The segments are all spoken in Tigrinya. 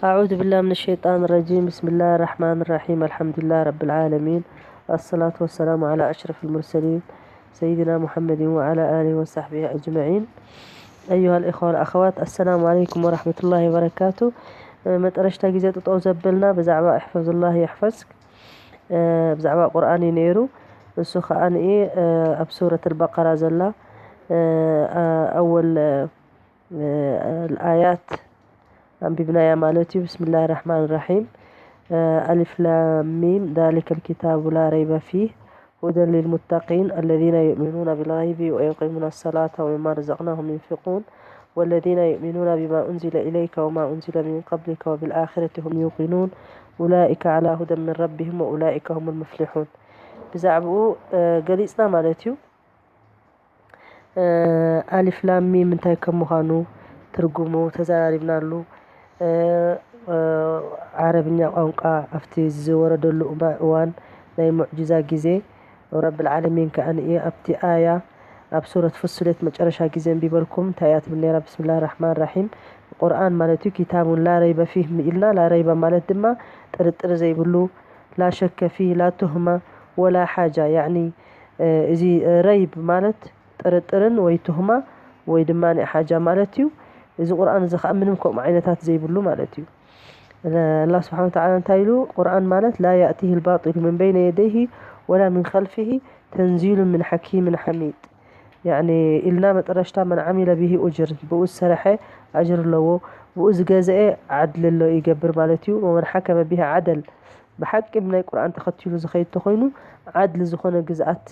أعوذ بالله من الشيطان الرجيم. بسم الله الرحمن الرحيم. الحمد لله رب العالمين. الصلاة والسلام على أشرف المرسلين سيدنا محمد وعلى آله وصحبه أجمعين. أيها الإخوة والأخوات، السلام عليكم ورحمة الله وبركاته. መጠረሽታ ግዜ ጥጠው ዘበልና ብዛዕባ احفظ الله يحفظك፣ ብዛዕባ ቁርኣን እዩ ነይሩ። እሱ ከኣ ኣብ ሱረት البقرة ዘላ ኣወል ኣያት ኣንቢብናያ ማለት እዩ። بسم الله الرحمن الرحيم. ألف لام ميم، ذلك الكتاب لا ريب فيه، هدى للمتقين، الذين يؤمنون بالغيب ويقيمون الصلاة ومما رزقناهم ينفقون، والذين يؤمنون بما أنزل إليك وما أنزل من قبلك وبالآخرة هم يوقنون، أولئك على هدى من ربهم وأولئك هم المفلحون. ብዛዕባኡ ገሊጽና ማለት እዩ። ኣሊፍ ላም ሚም እንታይ ከም ምዃኑ ትርጉሙ ተዘራሪብናሉ። ዓረብኛ ቋንቋ ኣብቲ ዝወረደሉ እዋን ናይ ሙዕጅዛ ግዜ ረብል ዓለሚን ከኣ ኣብቲ ኣያ ኣብ ሱረት ፍስለት መጨረሻ ግዜ እንቢበልኩም እንታይ እያ ትብል ነይራ? ብስምላህ ራሕማን ራሒም። ቁርኣን ማለት እዩ ኪታቡን ላ ረይበ ፊህ ኢልና፣ ላ ረይበ ማለት ድማ ጥርጥር ዘይብሉ፣ ላ ሸከ ፊህ ላ ቱህማ ወላ ሓጃ። ያዕኒ እዚ ረይብ ማለት ጥርጥርን ወይ ቱህማ ወይ ድማ ሓጃ ማለት እዩ። እዚ ቁርኣን እዚ ከዓ ምንም ከምኡ ዓይነታት ዘይብሉ ማለት እዩ። ኣላህ ስብሓን ወተዓላ እንታይ ኢሉ? ቁርኣን ማለት ላ ያእቲህ ልባጢሉ ምን በይነ የደይህ ወላ ምን ከልፊህ ተንዚሉ ምን ሓኪምን ሓሚድ። ያዕኒ ኢልና መጠረሽታ መን ዓሚለ ብሂ ኡጅር፣ ብኡ ዝሰረሐ ኣጅር ኣለዎ፣ ብኡ ዝገዘአ ዓድሊ ኣሎ ይገብር ማለት እዩ። ወመን ሓከመ ብሂ ዓደል፣ ብሓቂ ብናይ ቁርኣን ተኸቲሉ ዝኸይድ ተኾይኑ ዓድሊ ዝኾነ ግዝኣት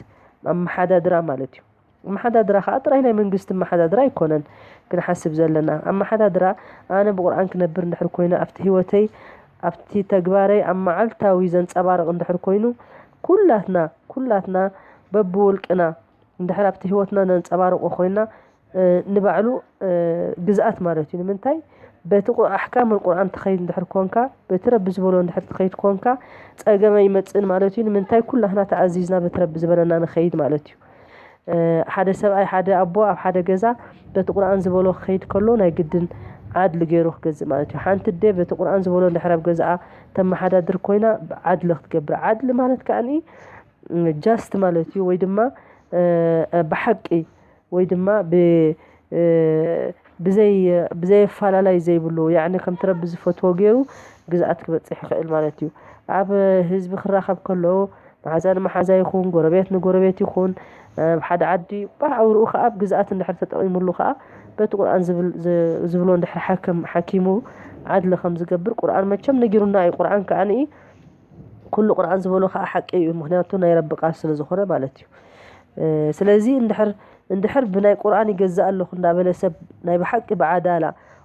ኣመሓዳድራ ማለት እዩ። ኣመሓዳድራ ከዓ ጥራይ ናይ መንግስቲ ኣመሓዳድራ ኣይኮነን ክንሓስብ ዘለና። ኣመሓዳድራ ኣነ ብቁርኣን ክነብር እንድሕር ኮይነ ኣብቲ ህይወተይ ኣብቲ ተግባረይ ኣብ መዓልታዊ ዘንፀባርቕ እንድሕር ኮይኑ ኩላትና ኩላትና በብውልቅና እንድሕር ኣብቲ ህይወትና ነንፀባርቆ ኮይና ንባዕሉ ግዝኣት ማለት እዩ። ንምንታይ በቲ ኣሕካም ቁርኣን ትኸይድ እንድሕር ኮንካ በቲ ረቢ ዝበሎ እንድሕር ትኸይድ ኮንካ ፀገም ኣይመፅእን ማለት እዩ። ንምንታይ ኩላህና ተኣዚዝና በቲ ረቢ ዝበለና ንኸይድ ማለት እዩ። ሓደ ሰብኣይ ሓደ ኣቦ ኣብ ሓደ ገዛ በቲ ቁርኣን ዝበሎ ክኸይድ ከሎ ናይ ግድን ዓድሊ ገይሩ ክገዝእ ማለት እዩ። ሓንቲ ኣደ በቲ ቁርኣን ዝበሎ እንድሕር ኣብ ገዛኣ ተመሓዳድር ኮይና ዓድሊ ክትገብር፣ ዓድሊ ማለት ከኣኒ ጃስት ማለት እዩ ወይ ድማ ብሓቂ ወይ ድማ ብዘይ ብዘይ ኣፈላላይ ዘይብሉ ያዕኒ ከምቲ ረቢ ዝፈትዎ ገይሩ ግዝኣት ክበፅሕ ይኽእል ማለት እዩ። ኣብ ህዝቢ ክራኸብ ከሎ መሓዛ ንመሓዛ ይኹን ጎረቤት ንጎረቤት ይኹን ኣብ ሓደ ዓዲ ባህ ኣውርኡ ከዓ ኣብ ግዝኣት እንድሕር ተጠቒሙሉ ከዓ በቲ ቁርኣን ዝብሎ እንድሕር ሓኪሙ ዓድሊ ከም ዝገብር ቁርኣን መቸም ነጊሩና እዩ። ቁርኣን ከዓ ንኢ ኩሉ ቁርኣን ዝበሎ ከዓ ሓቂ እዩ። ምክንያቱ ናይ ረቢ ቃል ስለ ዝኾነ ማለት እዩ። ስለዚ እንድሕር እንድሕር ብናይ ቁርኣን ይገዝእ ኣለኹ እንዳበለ ሰብ ናይ ብሓቂ ብዓዳላ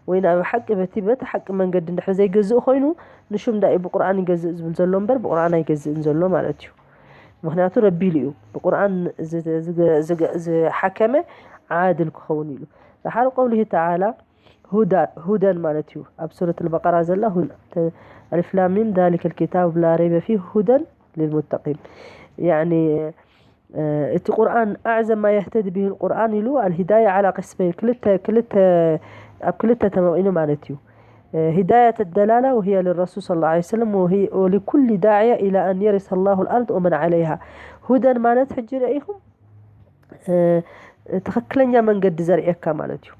ወይ ናይ ብሓቂ በቲ በቲ ሓቂ መንገዲ እንድሕር ዘይገዝእ ኮይኑ ንሹም ዳኢ ብቁርኣን ይገዝእ ዝብል ዘሎ እምበር ብቁርኣን ኣይገዝእን ዘሎ ማለት እዩ። ምክንያቱ ረቢ ኢሉ እዩ ብቁርኣን ዝሓከመ ዓድል ክኸውን ኢሉ። ድሓር ቀውሊሂ ተዓላ ሁደን ማለት እዩ። ኣብ ሱረት ኣልበቀራ ዘላ ኣልፍላሚም ዛሊከ ልኪታብ ላ ረይበ ፊህ ሁደን ልልሙተቂን። ያኒ እቲ ቁርኣን ኣዕዘም ማ የህተዲ ብሂ ልቁርኣን ኢሉ ኣልሂዳያ ዓላ ቅስመይን ክልተ ክልተ ኣብ ክልተ ተመቒሉ ማለት እዩ። ሂዳየት ደላላ ወህየ ልረሱል ስ ላ ሰለም ወሊኩል ዳዕያ ኢላ ኣን የሪሰ ላሁ ልኣርድ ወመን ዓለይሃ። ሁደን ማለት ሕጂ ርኢኹም ትኽክለኛ መንገዲ ዘርእየካ ማለት እዩ።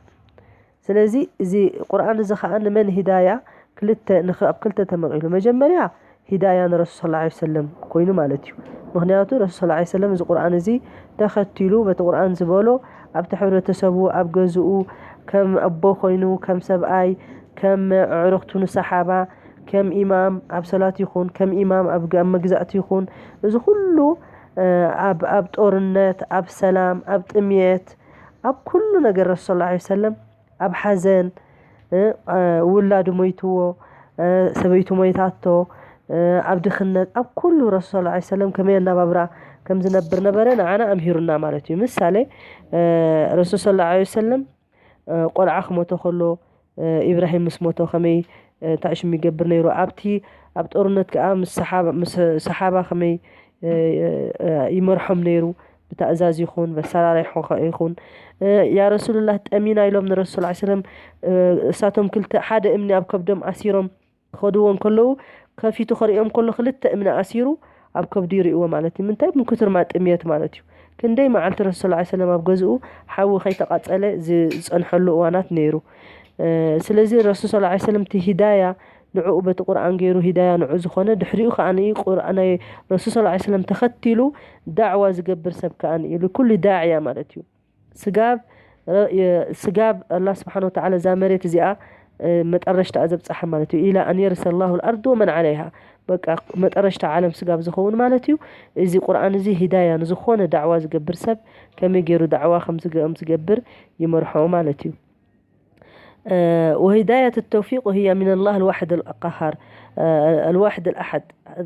ስለዚ እዚ ቁርኣን እዚ ከዓ ንመን ሂዳያ ክልተ ንኽ ኣብ ክልተ ተመቒሉ መጀመርያ ሂዳያ ንረሱል ስ ሰለም ኮይኑ ማለት እዩ። ምክንያቱ ረሱል ስ ሰለም እዚ ቁርኣን እዚ ተኸቲሉ በቲ ቁርኣን ዝበሎ ኣብቲ ሕብረተሰቡ ኣብ ገዝኡ ከም ኣቦ ኮይኑ ከም ሰብኣይ ከም ኣዕሩኽቱ ንሰሓባ ከም ኢማም ኣብ ሰላት ይኹን ከም ኢማም ኣብ መግዛእቲ ይኹን እዚ ኩሉ ኣብ ኣብ ጦርነት ኣብ ሰላም ኣብ ጥምየት ኣብ ኩሉ ነገር ረሱል ስ ሰለም ኣብ ሓዘን ውላዱ ሞይትዎ ሰበይቱ ሞይታቶ ኣብ ድኽነት ኣብ ኩሉ ረሱል ስ ሰለም ከመይ ኣናባብራ ከም ዝነብር ነበረ ንዓና ኣምሂሩና ማለት እዩ። ምሳሌ ረሱል ስ ሰለም ቆልዓ ክሞቶ ከሎ ኢብራሂም ምስ ሞቶ ከመይ እንታይ ሽም ይገብር ነይሩ ኣብቲ ኣብ ጦርነት ከዓ ምስ ሰሓባ ከመይ ይመርሖም ነይሩ ብታእዛዝ ይኹን በሰራራይ ይኹን ያ ረሱሉላህ ጠሚና ኢሎም ንረሱል ስ ሰለም እሳቶም ክልተ ሓደ እምኒ ኣብ ከብዶም ኣሲሮም ክኸድዎ እንከለዉ ከፊቱ ክርእዮም ከሎ ክልተ እምኒ ኣሲሩ ኣብ ከብዱ ይርእይዎ ማለት እዩ። ምንታይ? ምንክትር ማጥምየት ማለት እዩ። ክንደይ መዓልቲ ረሱል ሰለላሁ ዐለይሂ ወሰለም ኣብ ገዝኡ ሓዊ ከይተቓጸለ ዝ-፣ ዝጸንሐሉ እዋናት ነይሩ። እ፣ ስለዚ ረሱል ሰለላሁ ዐለይሂ ወሰለም እቲ ሂዳያ ንዕኡ በቲ ቁርኣን ገይሩ ሂዳያ ንዑ ዝኾነ፣ ድሕሪኡ ከኣ ቁርኣን ናይ ረሱል ሰለላሁ ዐለይሂ ወሰለም ተኸቲሉ ዳዕዋ ዝገብር ሰብ ከኣ እዩ። ልኩሉ ዳዕያ ማለት እዩ። ስጋብ ረ-፣ የ-፣ ስጋብ ኣላህ ስብሓን ወተዓላ እዛ መሬት እዚኣ፣ እ፣ መጠረሽታኣ ዘብፅሓ ማለት እዩ። ኢላ ኣን የርሰ ላሁ ልኣርድ ወመን ዓለይሃ። በቃ መጠረሽታ ዓለም ስጋብ ዝኸውን ማለት እዩ። እዚ ቁርኣን እዚ ሂዳያ ንዝኾነ ዳዕዋ ዝገብር ሰብ ከመይ ገይሩ ዳዕዋ ከም ዝገ-፣ ከም ዝገብር ይመርሖ ማለት እዩ። እ፣ ወሂዳየት ተውፊቅ ወህያ ሚን ላህ ልዋሕድ ልቀሃር፣ እ፣ ልዋሕድ ልኣሓድ።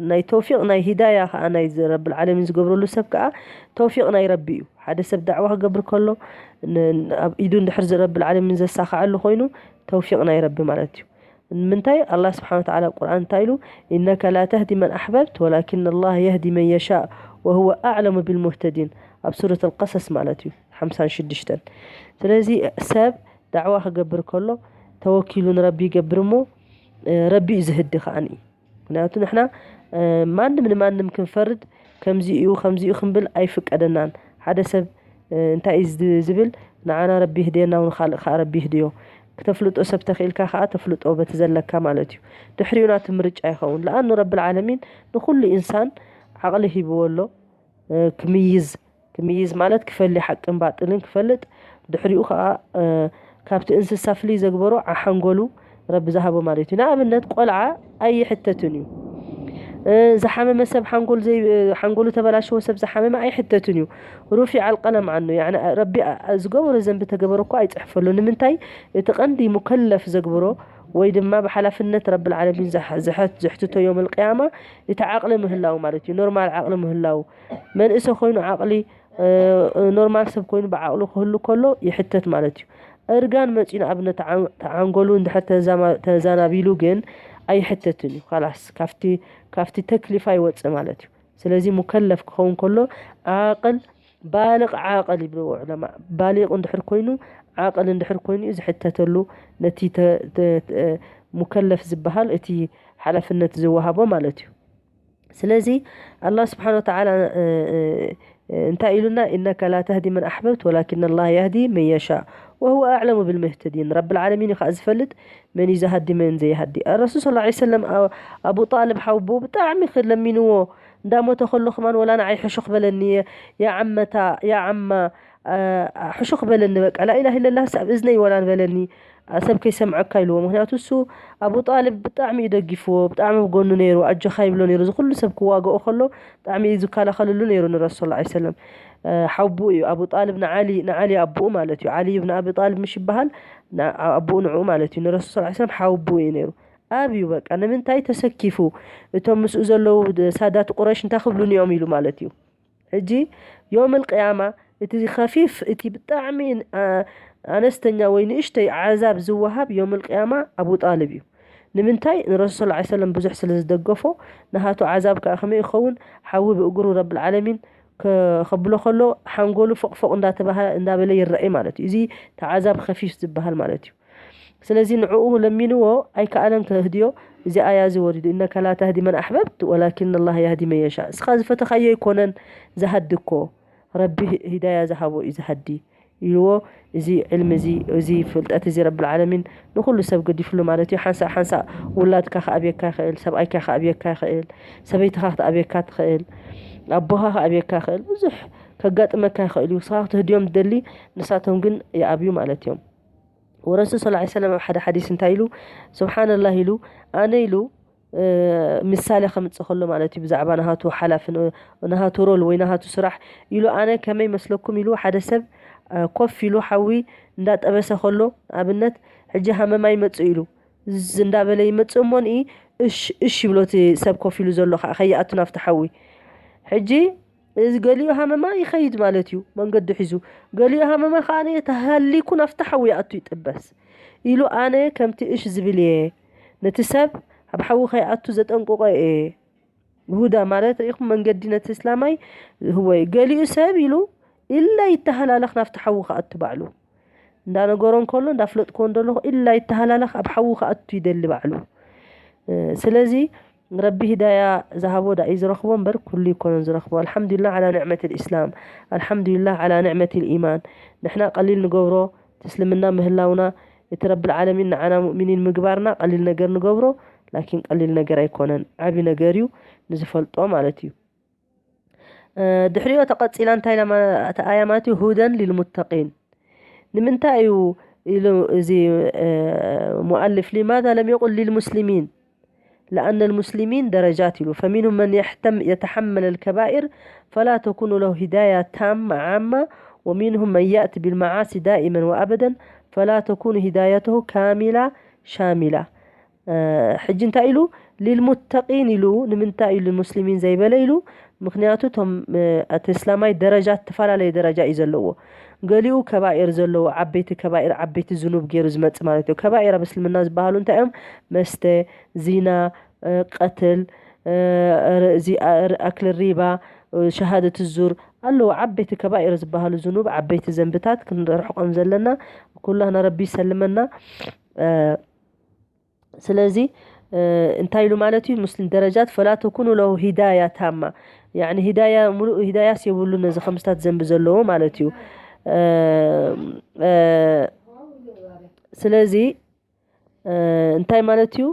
ናይ ተውፊቅ ናይ ሂዳያ ከዓ ናይ ዝ-፣ ረብ ልዓለሚን ዝገብረሉ ሰብ ከዓ ተውፊቅ ናይ ረቢ እዩ። ሓደ ሰብ ዳዕዋ ክገብር ከሎ ን-፣ ን-፣ ኣብ ኢዱ እንድሕር ዝ-፣ ረብ ልዓለሚን ዘሳኽዐሉ ኮይኑ ተውፊቅ ናይ ረቢ ማለት እዩ። ንምንታይ? ኣላህ ስብሓን ወተዓላ ኣብ ቁርኣን እንታይ ኢሉ? ኢነከ ላ ተህዲ መን ኣሕበብት ወላኪን ኣላህ የህዲ መን የሻእ ወሁወ ኣዕለሙ ብልሙህተዲን፣ ኣብ ሱረት ኣልቀሰስ ማለት እዩ፣ ሓምሳን ሽዱሽተን። ስለዚ ሰብ ዳዕዋ ክገብር ከሎ ተወኪሉ ንረቢ ይገብር እሞ፣ እ፣ ረቢ እዩ ዝህዲ ከዓኒ። ምክንያቱ ንሕና፣ እ፣ ማንም ንማንም ክንፈርድ ከምዚ እዩ፣ ከምዚ እዩ ክንብል ኣይፍቀደናን። ሓደ ሰብ፣ እ፣ እንታይ እዩ ዝድ-፣ ዝብል ንዓና ረቢ ይህድየና፣ ንኻልእ ከዓ ረቢ ይህድዮ። ክተፍልጦ ሰብ ተኽኢልካ ከዓ ተፍልጦ በቲ ዘለካ ማለት እዩ። ድሕሪኡ ናቲ ምርጫ ይኸውን። ለኣኑ ረብል ዓለሚን ንኹሉ ኢንሳን ዓቕሊ ሂብዎ ኣሎ፣ እ፣ ክምይዝ፣ ክምይዝ ማለት ክፈሊ ሓቅን ባጥልን ክፈልጥ፣ ድሕሪኡ ከዓ፣ እ፣ ካብቲ እንስሳ ፍልይ ዘግበሮ ዓ-፣ ሓንጎሉ ረቢ ዝሃቦ ማለት እዩ። ንኣብነት ቆልዓ ኣይሕተትን እዩ። እ፣ ዝሓመመ ሰብ ሓንጎል ዘይ-፣ እ፣ ሓንጎሉ ተበላሸወ ሰብ ዝሓመመ ኣይሕተትን እዩ። ሩፊዕ ኣልቀለም ዓኑ፣ ያዕኒ ረቢ ኣ-፣ ዝገበሮ ዘንቢ ተገበረ እኮ ኣይጽሕፈሉ። ንምንታይ? እቲ ቀንዲ ሙከለፍ ዘግብሮ ወይ ድማ ብሓላፍነት ረብል ዓለሚን ዝሕ-፣ ዝሐት-፣ ዝሕትቶ ዮም ኣልቅያማ እቲ ዓቕሊ ምህላው ማለት እዩ። ኖርማል ዓቕሊ ምህላው። መንእሰ ኮይኑ ዓቕሊ፣ እ፣ ኖርማል ሰብ ኮይኑ ብዓቕሉ ክህሉ ከሎ ይሕተት ማለት እዩ። እርጋን መጺኡ ንኣብነት ተዓ-፣ ተዓንጎሉ እንድሕር ተዛማ-፣ ተዛናቢሉ ግን ኣይሕተትን እዩ። ካላስ ካብቲ፣ ካብቲ ተክሊፍ ኣይወጽእ ማለት እዩ። ስለዚ ሙከለፍ ክኸውን ከሎ ዓቕል፣ ባልቕ ዓቕል ይብልዎ ዑለማ። ባሊቕ እንድሕር ኮይኑ፣ ዓቕል እንድሕር ኮይኑ እዩ ዝሕተተሉ፣ ነቲ ተ-፣ ተ-፣ ተ-፣ ሙከለፍ ዝበሃል እቲ ሓላፍነት ዝወሃቦ ማለት እዩ። ስለዚ ኣላህ ስብሓን ወተዓላ፣ እ፣ እ፣ እ፣ እንታይ ኢሉና? ኢነከ ላ ተህዲ መን ኣሕበብት ወላኪን ኣላህ የህዲ መን የሻእ ወሁወ ኣዕለሙ ብልሙህተዲን። ረብል ዓለሚን እዩ ከዓ ዝፈልጥ መን እዩ ዝሃዲ መን ዘይሃዲ። ረሱል ሰለላሁ ዐለይሂ ወሰለም ኣ-፣ ኣቡ ጣልብ ሓውቦ ብጣዕሚ ክለሚንዎ እንዳሞተ ከሎ ከማን ወላ ንዓይ ሕሹኽ በለኒ፣ ያ ዓመታ፣ ያ ዓማ፣ ኣ፣ ሕሹኽ በለኒ በቃ፣ ላኢላህ ኢለላህስ ኣብ እዝነይ ወላ ንበለኒ፣ ኣ፣ ሰብ ከይሰምዐካ ኢልዎ። ምክንያቱ እሱ ኣቡ ጣልብ ብጣዕሚ እዩ ደጊፍዎ፣ ብጣዕሚ ኣብ ጎኑ ነይሩ፣ ኣጆኻ ይብሎ ነይሩ። እዚ ኩሉ ሰብ ክዋግኦ ከሎ ብጣዕሚ እዩ ዝከላኸልሉ ነይሩ ንረሱል ሰለላሁ ዐለይሂ ወሰለም። እ፣ ሓውቡኡ እዩ ኣቡ ጣልብ ንዓሊ፣ ንዓሊ ኣቡኡ ማለት እዩ። ዓሊ ብን ኣቢ ጣልብ ምሽ ይበሃል፣ ን-፣ ኣቡኡ ንዕኡ ማለት እዩ። ንረሱል ሰለላሁ ዐለይሂ ወሰለም ሓውቡኡ እዩ ነይሩ። ኣብ እዩ በቃ፣ ንምንታይ ተሰኪፉ? እቶም ምስኡ ዘለዉ ድ-፣ ሳዳት ቁረይሽ እንታይ ክብሉኒ እዮም ኢሉ ማለት እዩ። ሕጂ ዮም ኣልቅያማ እቲ ኸፊፍ፣ እቲ ብጣዕሚ፣ ኣ-፣ ኣነስተኛ ወይ ንእሽተይ ዓዛብ ዝወሃብ ዮም ኣልቅያማ ኣቡ ጣልብ እዩ። ንምንታይ? ንረሱል ሰለላሁ ዐለይሂ ወሰለም ብዙሕ ስለ ዝደገፎ፣ ንሃቱ ዓዛብ ከኣ ከመይ ይኸውን? ሓዊ ብእግሩ ረብል ዓለሚን ከ-፣ ከብሎ ከሎ ሓንጎሉ ፎቕፎቕ እንዳተባሃ-፣ እንዳበለ ይረኣይ ማለት እዩ። እዚ እቲ ዓዛብ ኸፊፍ ዝበሃል ማለት እዩ። ስለዚ ንዕኡ ለሚንዎ ኣይከኣለን ከህድዮ። እዚ ኣያ እዚ ወሪዱ፣ "ኢነከ ላ ተህዲ መን ኣሕበብት ወላኪን ኣላህ የህዲ መን የሻእ።" እስኻ ዝፈተኻዮ ኣይኮነን ዝሃዲ እኮ፣ ረቢ ሂ-፣ ሂዳያ ዝሃቦ እዩ ዝሃዲ ኢልዎ። እዚ ዕልሚ እዚ፣ እዚ ፍልጠት እዚ ረብል ዓለሚን ንኹሉ ሰብ ገዲፍሉ ማለት እዩ። ሓንሳእ ሓንሳእ ውላድካ ክኣብየካ ይኽእል፣ ሰብኣይካ ክኣብየካ ይኽእል፣ ሰበይትኻ ክትኣብየካ ትኽእል፣ ኣቦኻ ክኣብየካ ይኽእል፣ ብዙሕ ከጋጥመካ ይኽእል እዩ። ንስኻ ክትህድዮም ትደሊ፣ ንሳቶም ግን ይኣብዩ ማለት እዮም። ወረሱል ሰለላሁ ዐለይሂ ወሰለም ኣብ ሓደ ሓዲስ እንታይ ኢሉ? ስብሓንላህ ኢሉ፣ ኣነ ኢሉ፣ እ፣ ምሳሌ ከምጽእ ከሎ ማለት እዩ፣ ብዛዕባ ናሃቱ ሓላፍ-፣ ናሃቱ ሮል ወይ ናሃቱ ስራሕ ኢሉ፣ ኣነ ከመይ መስለኩም ኢሉ፣ ሓደ ሰብ፣ እ፣ ኮፍ ኢሉ ሓዊ እንዳጠበሰ ከሎ፣ ኣብነት፣ ሕጂ ሃመማ ይመጽእ ኢሉ፣ ዝዝ እንዳበለ ይመጽእ እሞ ንኢ፣ እሽ፣ እሽ ይብሎ እቲ ሰብ ኮፍ ኢሉ ዘሎ ከዓ፣ ከይኣቱ ናብቲ ሓዊ። ሕጂ እዚ ገሊኡ ሃመማ ይኸይድ ማለት እዩ፣ መንገዱ ሒዙ። ገሊኡ ሃመማ ከዓ ተሃሊኩ ናብቲ ሓዊ ይኣቱ ይጥበስ። ኢሉ ኣነ ከምቲ እሽ ዝብል እየ። ነቲ ሰብ ኣብ ሓዊ ከይኣቱ ዘጠንቅቆ እየ። ሁዳ ማለት ርኢኹም መንገዲ ነቲ እስላማይ ህወ እዩ። ገሊኡ ሰብ ኢሉ ኢላ ይተሃላለኽ ናብቲ ሓዊ ክኣቱ ባዕሉ። እንዳነገሮ እንከሎ፣ እንዳፍለጥክዎ እንደለኹ ኢላ ይተሃላለኽ ኣብ ሓዊ ክኣቱ ይደሊ ባዕሉ። ስለዚ ረቢ ሂዳያ ዝሃቦ ዳ እዩ ዝረኽቦ እምበር ኩሉ ይኮነን ዝረኽቦ። ኣልሓምዱሊላህ ዓላ ንዕመት ልእስላም፣ ኣልሓምዱሊላህ ዓላ ንዕመት ልኢማን። ንሕና ቀሊል ንገብሮ፣ እቲ እስልምና ምህላውና፣ እቲ ረብል ዓለሚን ንዓና ሙእሚኒን ምግባርና ቀሊል ነገር ንገብሮ። ላኪን ቀሊል ነገር ኣይኮነን፣ ዓቢ ነገር እዩ ንዝፈልጦ ማለት እዩ። ድሕሪኦ ተቐጺላ እንታይ ኢላ? እታ ኣያ ማለት እዩ፣ ሁደን ሊልሙተቂን። ንምንታይ እዩ ኢሉ እዚ ሙኣልፍ ሊማዛ ለም የቁል ሊልሙስሊሚን? لأن المسلمين درجات له، فمنهم من يحتم يتحمل الكبائر فلا تكون له هداية تامة عامة، ومنهم من يأتي بالمعاصي دائما وأبدا فلا تكون هدايته كاملة شاملة. ሕጂ እንታይ ኢሉ? ሊልሙተቂን ኢሉ። ንምንታይ ኢሉ ሙስሊሚን ዘይበለ ኢሉ? ምክንያቱ እቶም እቲ እስላማይ ደረጃ፣ ዝተፈላለየ ደረጃ እዩ ዘለዎ። ገሊኡ ከባኤር ዘለዎ፣ ዓበይቲ ከባኤር፣ ዓበይቲ ዝኑብ ገይሩ ዝመጽእ ማለት እዩ። ከባኤር ኣብ እስልምና ዝበሃሉ እንታይ እዮም? መስተ፣ ዚና፣ ቀትል፣ ኣክል ሪባ፣ ሸሃደት ዙር ኣለዉ። ዓበይቲ ከባኤር ዝበሃሉ ዝኑብ፣ ዓበይቲ ዘንብታት ክንርሕቆም ዘለና። ኩላህና ረቢ ይሰልመና። ስለዚ እንታይ ኢሉ ማለት እዩ? ሙስሊም ደረጃት ፈላ ተኩኑ ለሁ ሂዳያ ታማ፣ ያኒ ሂዳያ፣ ሙሉእ ሂዳያስ የብሉ ነዚ ከምስታት ዘንቢ ዘለዎ ማለት እዩ። ስለዚ እንታይ ማለት እዩ?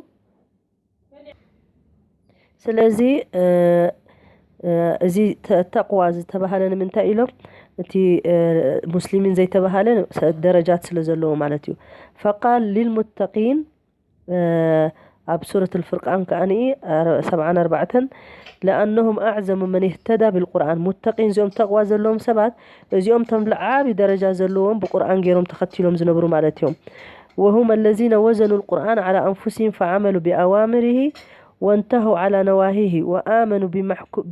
ስለዚ እዚ ተቅዋ ዝተባሃለ ንምንታይ ኢሎም? እቲ ሙስሊሚን ዘይተባሃለ ደረጃት ስለ ዘለዎ ማለት እዩ። ፈቃል ሊልሙተቂን ኣብ ሱረት ልፍርቃን ከኣ ሰብዓን ኣርባዕተን ለኣነሁም ኣዕዘሙ መን ይህተዳ ብልቁርኣን። ሙተቂን እዚኦም ተቕዋ ዘለዎም ሰባት እዚኦም ቶም ልዓቢ ደረጃ ዘለዎም ብቁርኣን ገይሮም ተኸቲሎም ዝነብሩ ማለት እዮም። وهم الذين وزنوا القرآن على أنفسهم فعملوا بأوامره وانتهوا على نواهيه وآمنوا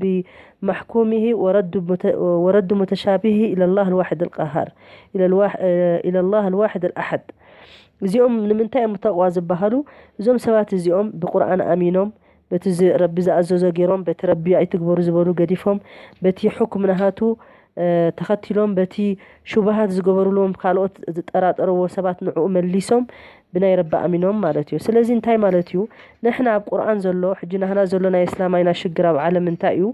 بمحكومه وردوا متشابهه إلى الله الواحد القهار، إلى الله الواحد الأحد. እዚኦም ንምንታይ እዮም ተቕዋ ዝበሃሉ? እዞም ሰባት እዚኦም ብቁርኣን ኣሚኖም፣ በቲ ረቢ ዝኣዘዞ ገይሮም፣ በቲ ረቢ ኣይትግበሩ ዝበሉ ገዲፎም፣ በቲ ሕኩም ናሃቱ ተኸቲሎም፣ በቲ ሹባሃት ዝገበሩሎም ካልኦት ዝጠራጠርዎ ሰባት ንዕኡ መሊሶም ብናይ ረቢ ኣሚኖም ማለት እዩ። ስለዚ እንታይ ማለት እዩ? ንሕና ኣብ ቁርኣን ዘሎ፣ ሕጂ ናህና ዘሎ ናይ እስላማይና ሽግር ኣብ ዓለም እንታይ እዩ?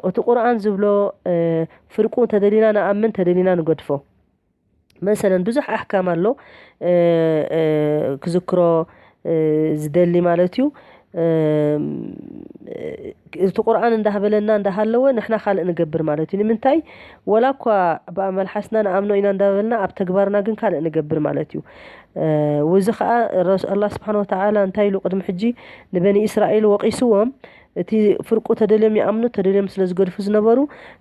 እቲ ቁርኣን ዝብሎ ፍርቁ ተደሊና ንኣምን፣ ተደሊና ንገድፎ። መሰለን ብዙሕ ኣሕካም ኣሎ ክዝክሮ ዝደሊ ማለት እዩ። እቲ ቁርኣን እንዳህበለና እንዳሃለወ ንሕና ካልእ ንገብር ማለት እዩ። ንምንታይ? ወላ እኳ ብኣመልሓስና ንኣምኖ ኢና እንዳበልና ኣብ ተግባርና ግን ካልእ ንገብር ማለት እዩ። ውዚ ከዓ ኣላ ስብሓን ወተዓላ እንታይ ኢሉ ቅድሚ ሕጂ ንበኒ እስራኤል ወቂስዎም? እቲ ፍርቁ ተደልዮም ይኣምኑ፣ ተደልዮም ስለ ዝገድፉ ዝነበሩ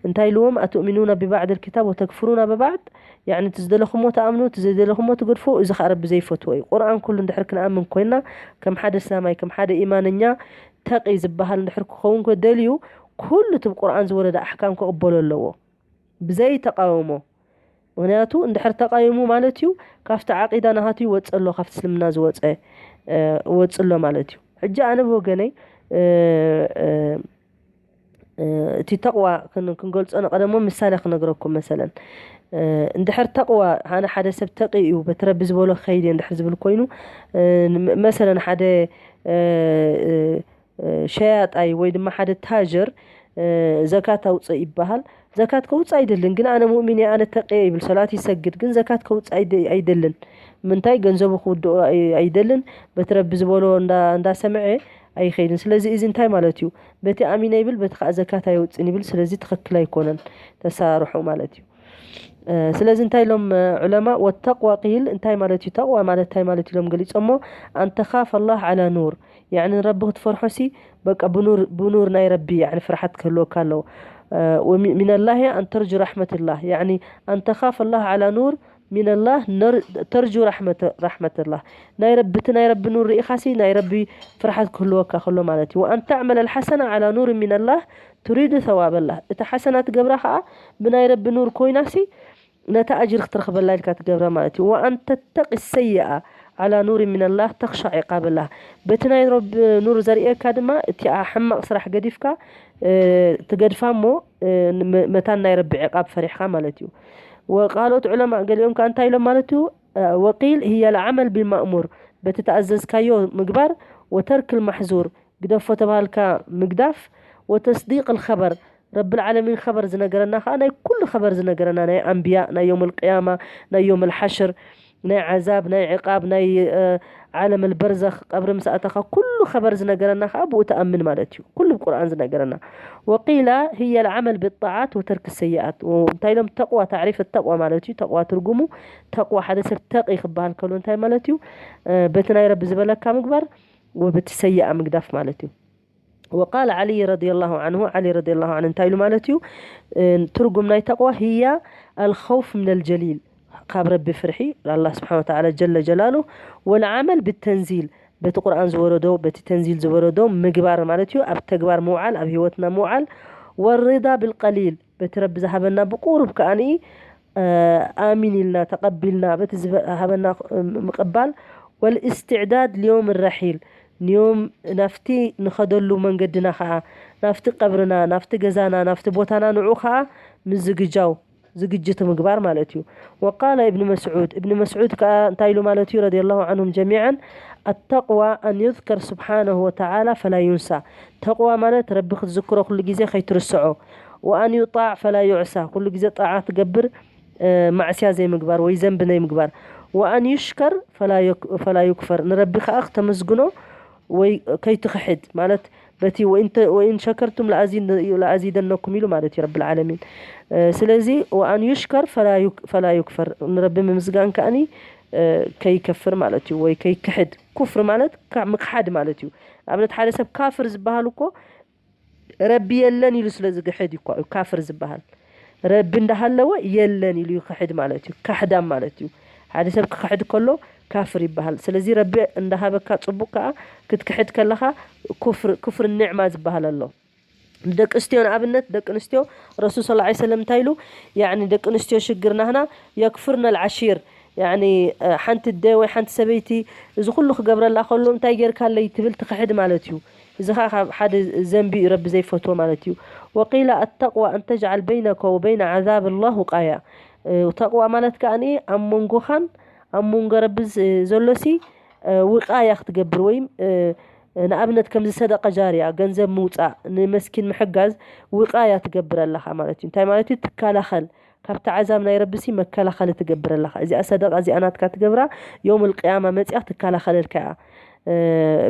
እንታይ ኢልዎም? ኣትእሚኑና ብባዕድ ልክታብ ወተክፍሩና ብባዕድ፣ ያኒ እቲ ዝደለኹሞ ትኣምኑ፣ እቲ ዘይደለኹሞ ትገድፉ። እዚ ከዓ ረቢ ዘይፈትዎ እዩ። ቁርኣን ኩሉ እንድሕር ክንኣምን ኮይና፣ ከም ሓደ እስላማይ፣ ከም ሓደ ኢማነኛ ተቂ ዝበሃል እንድሕር ክኸውን ደልዩ፣ ኩሉ እቲ ብቁርኣን ዝወረደ ኣሕካም ክቕበሎ ኣለዎ ብዘይ ተቃውሞ። ምክንያቱ እንድሕር ተቃይሙ ማለት እዩ ካብቲ ዓቂዳ ናሃቱ ይወፅ ኣሎ፣ ካብቲ እስልምና ዝወፀ ወፅ ኣሎ ማለት እዩ። ሕጂ ኣነ ብወገነይ እቲ ተቕዋ ክንገልጾ ንቐደሞ ምሳሌ ክነግረኩም መሰለን። እንድሕር ተቕዋ፣ ኣነ ሓደ ሰብ ተቒ እዩ፣ በቲ ረቢ ዝበሎ ክኸይድ እየ እንድሕር ዝብል ኮይኑ፣ መሰለን ሓደ ሸያጣይ ወይ ድማ ሓደ ታጀር ዘካት ኣውፅእ ይበሃል። ዘካት ከውፅእ ኣይደልን፣ ግን ኣነ ሙእሚን እየ፣ ኣነ ተቂ እየ ይብል፣ ሰላት ይሰግድ፣ ግን ዘካት ከውፅእ ኣይደልን። ምንታይ? ገንዘቡ ክውድኦ ኣይደልን። በቲ ረቢ ዝበሎ እንዳሰምዐ ኣይኸይድን። ስለዚ እዚ እንታይ ማለት እዩ? በቲ ኣሚነ ይብል፣ በቲ ከዓ ዘካት ኣይወፅን ይብል። ስለዚ ትኽክል ኣይኮነን ተሰራርሑ ማለት እዩ። ስለዚ እንታይ ኢሎም ዑለማ? ወተቅዋ ቂል እንታይ ማለት እዩ? ተቅዋ ማለት እንታይ ማለት ኢሎም ገሊፆሞ? ኣንተኻፍ ኣላህ ዓላ ኑር፣ ያዕኒ ንረቢ ክትፈርሖ ሲ በቃ ብኑር ብኑር ናይ ረቢ ያዕኒ ፍርሓት ክህልወካ ኣለዎ። ሚነላሂ ኣንተርጁ ራሕመትላህ፣ ያዕኒ ኣንተኻፍ ኣላህ ዓላ ኑር ሚነላህ፣ ተርጁ ራሕመትላህ። ናይ ረቢ እቲ ናይ ረቢ ኑር ርኢኻ ሲ ናይ ረቢ ፍርሓት ክህልወካ ከሎ ማለት እዩ። ወኣን ተዕመል ኣልሓሰና ዓላ ኑር ሚነላህ ቱሪዱ ሰዋበላህ፣ እቲ ሓሰና ትገብራ ከዓ ብናይ ረቢ ኑር ኮይና ሲ ነታ ኣጅሪ ክትረኽበላ ኢልካ ትገብራ ማለት እዩ። ወኣን ተተቂ ሰይኣ ዓላ ኑር ሚነላህ ተኽሻ ዒቃበላህ፣ በቲ ናይ ረቢ ኑር ዘርእየካ ድማ እቲኣ ሕማቕ ስራሕ ገዲፍካ ትገድፋ እሞ መታን ናይ ረቢ ዕቃብ ፈሪሕካ ማለት እዩ። ወካልኦት ዑለማ ገሊኦም ከዓ እንታይ ኢሎም ማለት እዩ? ወቂል ህየ ልዓመል ቢልማእሙር፣ በቲ ተኣዘዝካዮ ምግባር፣ ወተርክ ልማሕዙር፣ ግደፎ ተባሃልካ ምግዳፍ፣ ወተስዲቅ ልኸበር፣ ረብል ዓለሚን ኸበር ዝነገረና ከዓ ናይ ኩሉ ኸበር ዝነገረና፣ ናይ ኣንብያ፣ ናይ ዮም ልቅያማ፣ ናይ ዮም ልሓሽር፣ ናይ ዓዛብ፣ ናይ ዕቃብ፣ ናይ ዓለም ልበርዘኽ፣ ቀብሪ ምስ ኣተኻ ኩሉ ኸበር ዝነገረና ከዓ ብኡ ተኣምን ማለት እዩ። ኩሉ ብቁርኣን ዝነገረና። ወቂላ ህየ ልዓመል ብጣዓት ወተርክ ሰይኣት። እንታይ ኢሎም? ተቕዋ፣ ታዕሪፍ ተቕዋ ማለት እዩ። ተቕዋ ትርጉሙ፣ ተቕዋ፣ ሓደ ሰብ ተቒ ክበሃል ከሎ እንታይ ማለት እዩ? በቲ ናይ ረቢ ዝበለካ ምግባር፣ ወበቲ ሰይኣ ምግዳፍ ማለት እዩ። ወቃል ዓሊ ረዲየላሁ ዓንሁ፣ ዓሊ ረዲየላሁ ዓንሁ እንታይ ኢሉ ማለት እዩ? ትርጉም ናይ ተቕዋ፣ ህያ ኣልኸውፍ ምን ኣልጀሊል፣ ካብ ረቢ ፍርሒ፣ ኣላህ ስብሓን ወተዓላ ጀለ ጀላሉ፣ ወልዓመል ብተንዚል፣ በቲ ቁርኣን ዝወረዶ፣ በቲ ተንዚል ዝወረዶ ምግባር ማለት እዩ፣ ኣብ ተግባር ምውዓል፣ ኣብ ህይወትና ምውዓል፣ ወሪዳ ብልቀሊል፣ በቲ ረቢ ዝሃበና ብቁሩብ ከኣኒ ኣሚን ኢልና ተቐቢልና በቲ ዝሃበና ምቕባል፣ ወልእስትዕዳድ ልዮም ራሒል፣ ንዮም ናፍቲ ንኸደሉ መንገድና ኸዓ፣ ናፍቲ ቀብርና፣ ናፍቲ ገዛና፣ ናፍቲ ቦታና ንዑ ኸዓ ምዝግጃው፣ ዝግጅት ምግባር ማለት እዩ። ወቃለ እብኒ መስዑድ፣ እብኒ መስዑድ ከኣ እንታይ ኢሉ ማለት እዩ? ረዲየላሁ ዐንሁም ጀሚዓን፣ ኣተቅዋ ኣን ዩዝከር ስብሓነሁ ወተዓላ ፈላ ዩንሳ። ተቅዋ ማለት ረቢ ክትዝክሮ ኩሉ ግዜ ከይትርስዖ፣ ወኣን ዩጣዕ ፈላ ዩዕሳ፣ ኩሉ ግዜ ጣዓ ትገብር፣ እ፣ ማዕስያ ዘይምግባር ወይ ዘንቢ ዘይምግባር፣ ወኣን ዩሽከር ፈላ ዩክ-፣ ፈላ ዩክፈር፣ ንረቢ ከኣ ክተመስግኖ ወይ ከይትኽሕድ ማለት በቲ ወኢን ተ-፣ ወኢን ሸከርቱም ለኣዚ-፣ ለኣዚደነኩም ኢሉ ማለት እዩ ረብል ዓለሚን። እ፣ ስለዚ ወኣን ዩሽከር ፈላ ዩክ-፣ ፈላ ዩክፈር፣ ንረቢ ምምስጋን ከኣኒ፣ እ፣ ከይከፍር ማለት እዩ ወይ ከይክሕድ። ኩፍር ማለት ካ-፣ ምክሓድ ማለት እዩ። ንኣብነት ሓደ ሰብ ካፍር ዝበሃል እኮ ረቢ የለን ኢሉ ስለ ዝክሕድ እዩ እኮ እዩ ካፍር ዝበሃል። ረቢ እንዳሃለወ የለን ኢሉ ይክሕድ ማለት እዩ። ካሕዳም ማለት እዩ። ሓደ ሰብ ክክሕድ ከሎ ካፍር ይበሃል። ስለዚ ረቢ እንዳሃበካ ጽቡቅ ከኣ ክትክሕድ ከለኻ ኩፍር፣ ኩፍር ኒዕማ ዝበሃል ኣሎ። ንደቂ ኣንስትዮ ንኣብነት፣ ደቂ ኣንስትዮ ረሱል ሰለላሁ ዐለይሂ ወሰለም እንታይ ኢሉ? ያዕኒ ደቂ ኣንስትዮ ሽግር ናህና የክፍርነ ልዓሺር፣ ያዕኒ፣ እ፣ ሓንቲ ኣደ ወይ ሓንቲ ሰበይቲ እዚ ኩሉ ክገብረላ ከሎ እንታይ ጌርካለይ ትብል ትኽሕድ ማለት እዩ። እዚ ኸዓ ካብ ሓደ ዘንቢ እዩ ረቢ ዘይፈትዎ ማለት እዩ። ወቂለ ኣተቅዋ ኣን ተጅዓል በይነከ ወበይነ ዓዛብ ላህ ውቃያ። እ፣ ተቅዋ ማለት ከኣኒ ኣብ መንጎኻን ኣብ መንጎ ረቢ ዝ-፣ ዘሎሲ፣ እ፣ ውቃያ ክትገብር ወይም፣ እ፣ ንኣብነት ከምዚ ሰደቃ ጃርያ፣ ገንዘብ ምውጻእ፣ ንመስኪን ምሕጋዝ ውቃያ ትገብር ኣለኻ ማለት እዩ። እንታይ ማለት እዩ? ትከላኸል። ካብቲ ዓዛብ ናይ ረቢሲ መከላኸሊ ትገብር ኣለኻ። እዚኣ ሰደቃ እዚኣ ናትካ ትገብራ፣ የውም ልቅያማ መጺኣ ትከላኸለልካ እያ። እ፣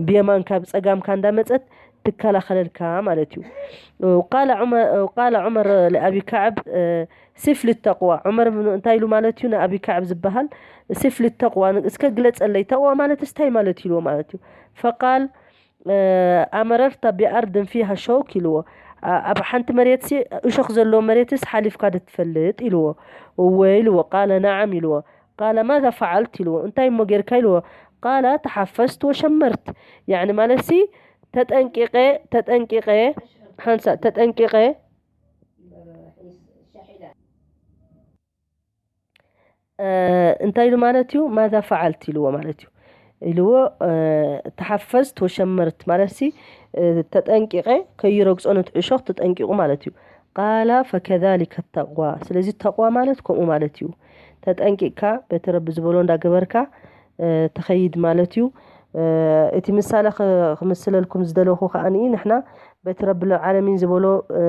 ብየማንካ ብጸጋምካ እንዳመጸት ትከላኸለልካ ማለት እዩ። ቃለ ዑመር፣ ቃለ ዑመር ለኣቢ ከዕብ፣ እ፣ ሲፍ ልተቅዋ። ዑመር ብን እንታይ ኢሉ ማለት እዩ ንኣቢ ከዕብ ዝበሃል፣ ሲፍ ልተቅዋ፣ እስከ ግለጸለይ፣ ተቅዋ ማለት እስታይ ማለት እዩ ኢልዎ ማለት እዩ። ፈቃል፣ እ፣ ኣመረርታ ቢኣርድን ፊሃ ሸውክ ኢልዎ። ኣ-፣ ኣብ ሓንቲ መሬትሲ እሾኽ ዘለዎ መሬትስ ሓሊፍካ ዶ ትፈልጥ ኢልዎ። እወ ኢልዎ። ቃለ ነዓም ኢልዎ። ቃለ ማዛ ፈዓልት ኢልዎ። እንታይ እሞ ጌርካ ኢልዎ። ቃለ ተሓፈዝት ወሸመርት። ያዕኒ ማለትሲ ተጠንቂቐ፣ ተጠንቂቐ፣ ሓንሳ ተጠንቂቐ፣ እ፣ እንታይ ኢሉ ማለት እዩ? ማዛ ፈዓልት ኢልዎ ማለት እዩ። ኢልዎ፣ እ፣ ተሓፈዝት ወሸመርት ማለትሲ፣ እ፣ ተጠንቂቐ ከይረግጾ ነቲ ዕሾኽ ተጠንቂቑ ማለት እዩ። ቃላ ፈከዛሊከ ተቅዋ። ስለዚ ተቅዋ ማለት ከምኡ ማለት እዩ። ተጠንቂቕካ በቲ ረቢ ዝበሎ እንዳገበርካ፣ እ፣ ትኸይድ ማለት እዩ። እ፣ እቲ ምሳሌ ኽ-፣ ክምስለልኩም ዝደለኹ ከኣኒ ንሕና በቲ ረብል ዓለሚን ዝበሎ፣ እ፣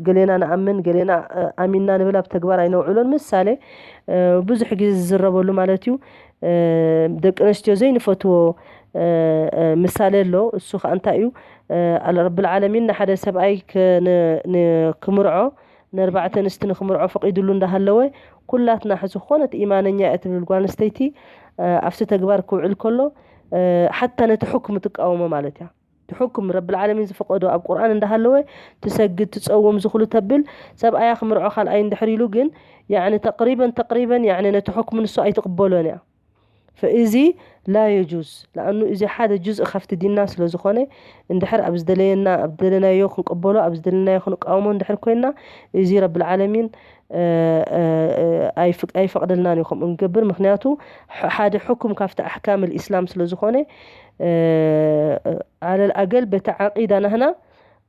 ገሌና ንኣምን፣ ገሌና፣ እ፣ ኣሚንና ንብል ኣብ ተግባር ኣይነውዕሎን። ምሳሌ፣ እ፣ ብዙሕ ግዜ ዝዝረበሉ ማለት እዩ። እ፣ ደቂ ኣንስትዮ ዘይንፈትዎ፣ እ፣ እ፣ ምሳሌ ኣሎ። እሱ ኸኣ እንታይ እዩ? እ፣ ኣል-፣ ረብል ዓለሚን ንሓደ ሰብኣይ ክ-፣ ን-፣ ን-፣ ክምርዖ፣ ንኣርባዕተ ኣንስቲ ንክምርዖ ፈቒዱሉ እንዳሃለወ፣ ኩላትና ዝኾነት ኢማነኛ እያ ትብል ጓል ኣንስተይቲ፣ እ፣ ኣብቲ ተግባር ክውዕል ከሎ፣ እ፣ ሓታ ነቲ ሕክም ትቃወሞ ማለት እያ። እቲ ሕኩም ረብል ዓለሚን ዝፈቀዶ ኣብ ቁርኣን እንዳሃለወ ትሰግድ፣ ትጸውም፣ ዝኹሉ ተብል፣ ሰብኣያ ክምርዖ ካልኣይ እንድሕር ኢሉ ግን፣ ያዕኒ ተቅሪበን፣ ተቅሪበን፣ ያዕኒ ነቲ ሕኩም ንሱ ኣይትቅበሎን እያ። ፈእዚ ላ የጁዝ፣ ለኣኑ እዚ ሓደ ጁዝእ ካብቲ ዲንና ስለ ዝኾነ፣ እንድሕር ኣብ ዝደለየና፣ ኣብ ዝደለናዮ ክንቅበሎ፣ ኣብ ዝደለናዮ ክንቃወሞ እንድሕር ኮይንና፣ እዚ ረብል ዓለሚን፣ እ፣ እ፣ እ፣ ኣይፍቅ-፣ ኣይፈቅደልናን እዩ ከምኡ ንገብር። ምክንያቱ፣ ሕ-፣ ሓደ ሕኩም ካብቲ ኣሕካም ልኢስላም ስለ ዝኾነ፣ እ፣ እ፣ ዓለል ኣገል በቲ ዓቂዳ ናህና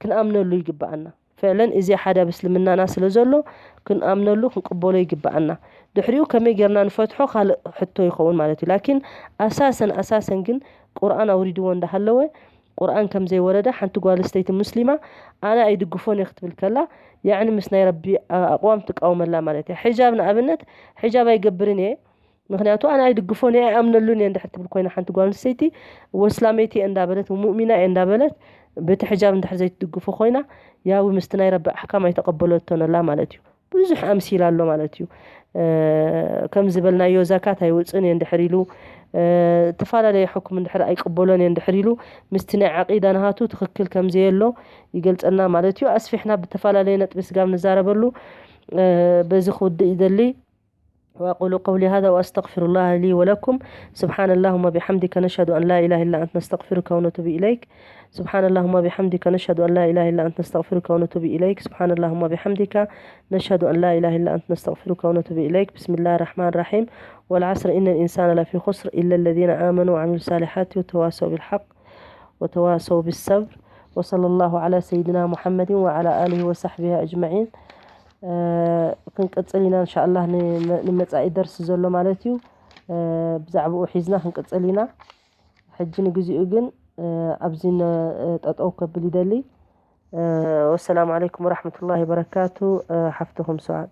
ክንኣምነሉ ይግብኣና። ፍዕለን እዚ ሓደ ኣብ እስልምናና ስለ ዘሎ ክንኣምነሉ ክንቅበሎ ይግብኣና። ድሕሪኡ ከመይ ጌርና ንፈትሖ ካልእ ሕቶ ይኸውን ማለት እዩ። ላኪን ኣሳሰን ኣሳሰን ግን ቁርኣን ኣውሪድዎ እንዳሃለወ ቁርኣን ከም ዘይወረደ ሓንቲ ጓል ኣንስተይቲ ሙስሊማ ኣነ ኣይድግፎን እየ ክትብል ከላ፣ ያዕኒ ምስ ናይ ረቢ ኣቕዋም ትቃወመላ ማለት እያ። ሕጃብ ንኣብነት፣ ሕጃብ ኣይገብርን እየ፣ ምኽንያቱ ኣነ ኣይድግፎን እየ፣ ኣይኣምነሉን እየ እንድሕር ትብል ኮይና ሓንቲ ጓል ኣንስተይቲ፣ ወስላመይቲ እየ እንዳበለት፣ ሙእሚና እየ እንዳበለት፣ በቲ ሕጃብ እንድሕር ዘይትድግፎ ኮይና፣ ያዊ ምስቲ ናይ ረቢ ኣሕካም ኣይተቐበለቶን ኣላ ማለት እዩ። ብዙሕ ኣምሲል ኣሎ ማለት እዩ። ከም ዝበልናዮ፣ ዛካት ኣይውፅን እየ እንድሕር ኢሉ፣ እተፈላለየ ሕኩም እንድሕር ኣይቅበሎን እየ እንድሕር ኢሉ፣ ምስቲ ናይ ዓቂዳ ናሃቱ ትኽክል ከም ዘየሎ ይገልጸልና ማለት እዩ። ኣስፊሕና ብተፈላለየ ነጥቢ ስጋብ ንዛረበሉ በዚ ክውድእ ይደሊ። وأقول قولي هذا وأستغفر الله لي ولكم. سبحان اللهم بحمدك، نشهد أن لا إله إلا أنت، نستغفرك ونتوب إليك. سبحان اللهم بحمدك، نشهد أن لا إله إلا أنت، نستغفرك ونتوب إليك. سبحان اللهم بحمدك، نشهد أن لا إله إلا أنت، نستغفرك ونتوب إليك. بسم الله الرحمن الرحيم. والعصر إن الإنسان لفي خسر إلا الذين آمنوا وعملوا الصالحات وتواصوا بالحق وتواصوا بالصبر. وصلى الله على سيدنا محمد وعلى آله وصحبه أجمعين. ክንቅጽል ኢና እንሻኣላህ። ንመጻኢ ደርሲ ዘሎ ማለት እዩ። ብዛዕባኡ ሒዝና ክንቅጽል ኢና። ሕጂ ንግዚኡ ግን ኣብዚ ጠጠው ከብል ይደሊ። ወሰላሙ ዓለይኩም ወራሕመቱላሂ ወበረካቱ። ሓፍትኹም ሰዓድ።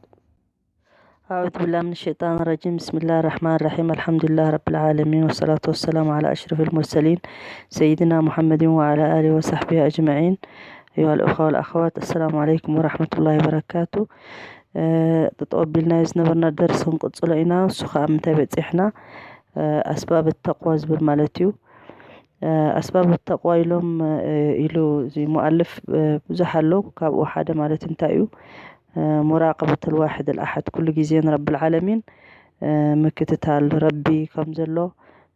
أعوذ بالله من الشيطان الرجيم. بسم الله الرحمن الرحيم. الحمد لله رب العالمين، والصلاة والسلام على أشرف المرسلين سيدنا محمد وعلى آله وصحبه أجمعين. أيها الأخوة والأخوات، السلام عليكم ورحمة الله وبركاته. ተጠወቢልናዮ ዝነበርና ደርሲ ክንቅጽሎ ኢና። እሱ ከዓ ምንታይ በጺሕና? ኣስባብ ተቅዋ ዝብል ማለት እዩ። ኣስባብ ተቅዋ ኢሎም ኢሉ እዚ ሙኣልፍ ብዙሕ ኣሎ። ካብኡ ሓደ ማለት እንታይ እዩ? ሙራቀበት ልዋሕድ ልኣሓድ፣ ኩሉ ግዜ ንረቢ ልዓለሚን ምክትታል፣ ረቢ ከም ዘሎ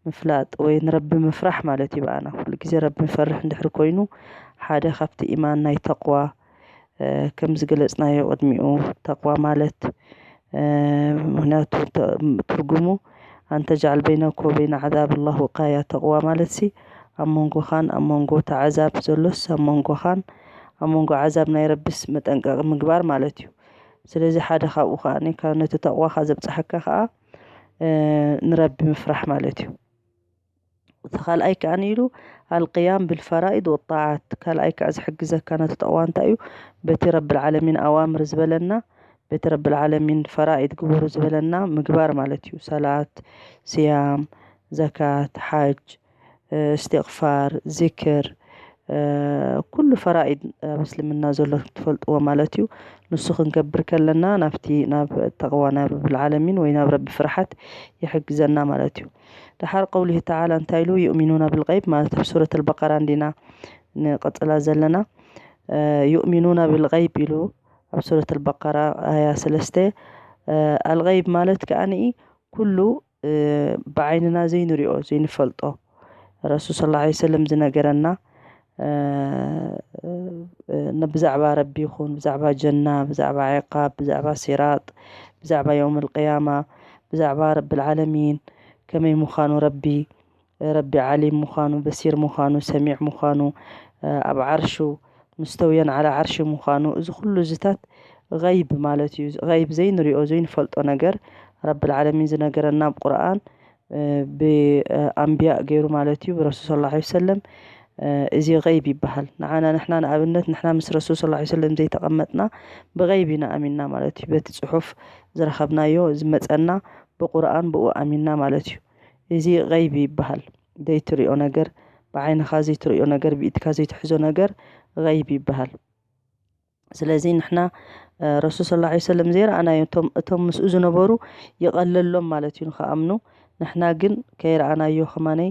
ምፍላጥ ወይ ንረቢ ምፍራሕ ማለት እዩ። ብኣና ኩሉ ግዜ ረቢ ምፈርሕ እንድሕር ኮይኑ፣ ሓደ ካብቲ ኢማን ናይ ተቅዋ ከም ዝገለጽናዮ ቅድሚኡ፣ ተቕዋ ማለት ምክንያቱ ትርጉሙ ኣንተ ጃዓል በይነከ ወበይነ ዓዛብ ላህ ውቃያ፣ ተቕዋ ማለት ሲ ኣብ መንጎኻን ኣብ መንጎ እቲ ዓዛብ ዘሎስ ኣብ መንጎኻን ኣብ መንጎ ዓዛብ ናይ ረቢስ መጠንቀቂ ምግባር ማለት እዩ። ስለዚ ሓደ ካብኡ ከዓ ነቲ ተቕዋኻ ዘብፅሐካ ከዓ ንረቢ ምፍራሕ ማለት እዩ። እቲ ካልኣይ ከኣ ኢሉ ኣልቅያም ብልፈራኢድ ወጣዓት፣ ካልኣይ ከኣ ዝሕግዘካ ነቲ ተቕዋ እንታይ እዩ? በቲ ረብል ዓለሚን ኣዋምር ዝበለና፣ በቲ ረብል ዓለሚን ፈራኢድ ግበሩ ዝበለና ምግባር ማለት እዩ። ሰላት፣ ስያም፣ ዘካት፣ ሓጅ፣ እስትቕፋር፣ ዚክር፣ ኩሉ ፈራኢድ ኣብ እስልምና ዘሎ ትፈልጥዎ ማለት እዩ። ንሱ ክንገብር ከለና ናብቲ ናብ ተቕዋ ናይ ረብል ዓለሚን ወይ ናብ ረቢ ፍርሓት ይሕግዘና ማለት እዩ። ደሓር ቀውሊሂ ተዓላ እንታይ ኢሉ? ዩእሚኑና ብልገይብ ማለት ኣብ ሱረት ኣልበቀራ እንዲና ንቐጽላ ዘለና። ዩእሚኑና ብልገይብ ኢሉ ኣብ ሱረት ኣልበቀራ ኣያ ሰለስተ። ኣልገይብ ማለት ከኣ ኩሉ ብዓይንና ዘይንሪኦ ዘይንፈልጦ ረሱል ሰለላሁ ዐለይሂ ወሰለም ዝነገረና ብዛዕባ ረቢ ይኹን ብዛዕባ ጀና ብዛዕባ ዒቃብ ብዛዕባ ሲራጥ ብዛዕባ የውም ኣልቅያማ ብዛዕባ ረቢ ልዓለሚን ከመይ ምዃኑ ረቢ ረቢ ዓሊም ምዃኑ በሲር ምዃኑ ሰሚዕ ምዃኑ ኣብ ዓርሹ ሙስተውየን ዓላ ዓርሺ ምዃኑ፣ እዚ ኩሉ እዚታት ገይብ ማለት እዩ። ገይብ ዘይንሪኦ ዘይንፈልጦ ነገር ረብል ዓለሚን ዝነገረና ኣብ ቁርኣን ብኣንብያ ገይሩ ማለት እዩ፣ ብረሱል ሰለላሁ ዐለይሂ ወሰለም። እዚ ገይብ ይበሃል። ንዓና ንሕና ንኣብነት ንሕና ምስ ረሱል ሰለላሁ ዐለይሂ ወሰለም ዘይተቐመጥና ብገይብ ኢና ኣሚንና ማለት እዩ። በቲ ፅሑፍ ዝረኸብናዮ ዝመፀና ብቁርኣን ብኡ ኣሚንና ማለት እዩ። እዚ ገይብ ይበሃል። ዘይትሪኦ ነገር፣ ብዓይንኻ ዘይትሪኦ ነገር፣ ብኢድካ ዘይትሕዞ ነገር ገይብ ይበሃል። ስለዚ ንሕና ረሱል ሰለላሁ ዐለይሂ ወሰለም ዘይረኣናዮ እቶም ምስኡ ዝነበሩ ይቐለሎም ማለት እዩ ንኽኣምኑ። ንሕና ግን ከይረኣናዮ ከማነይ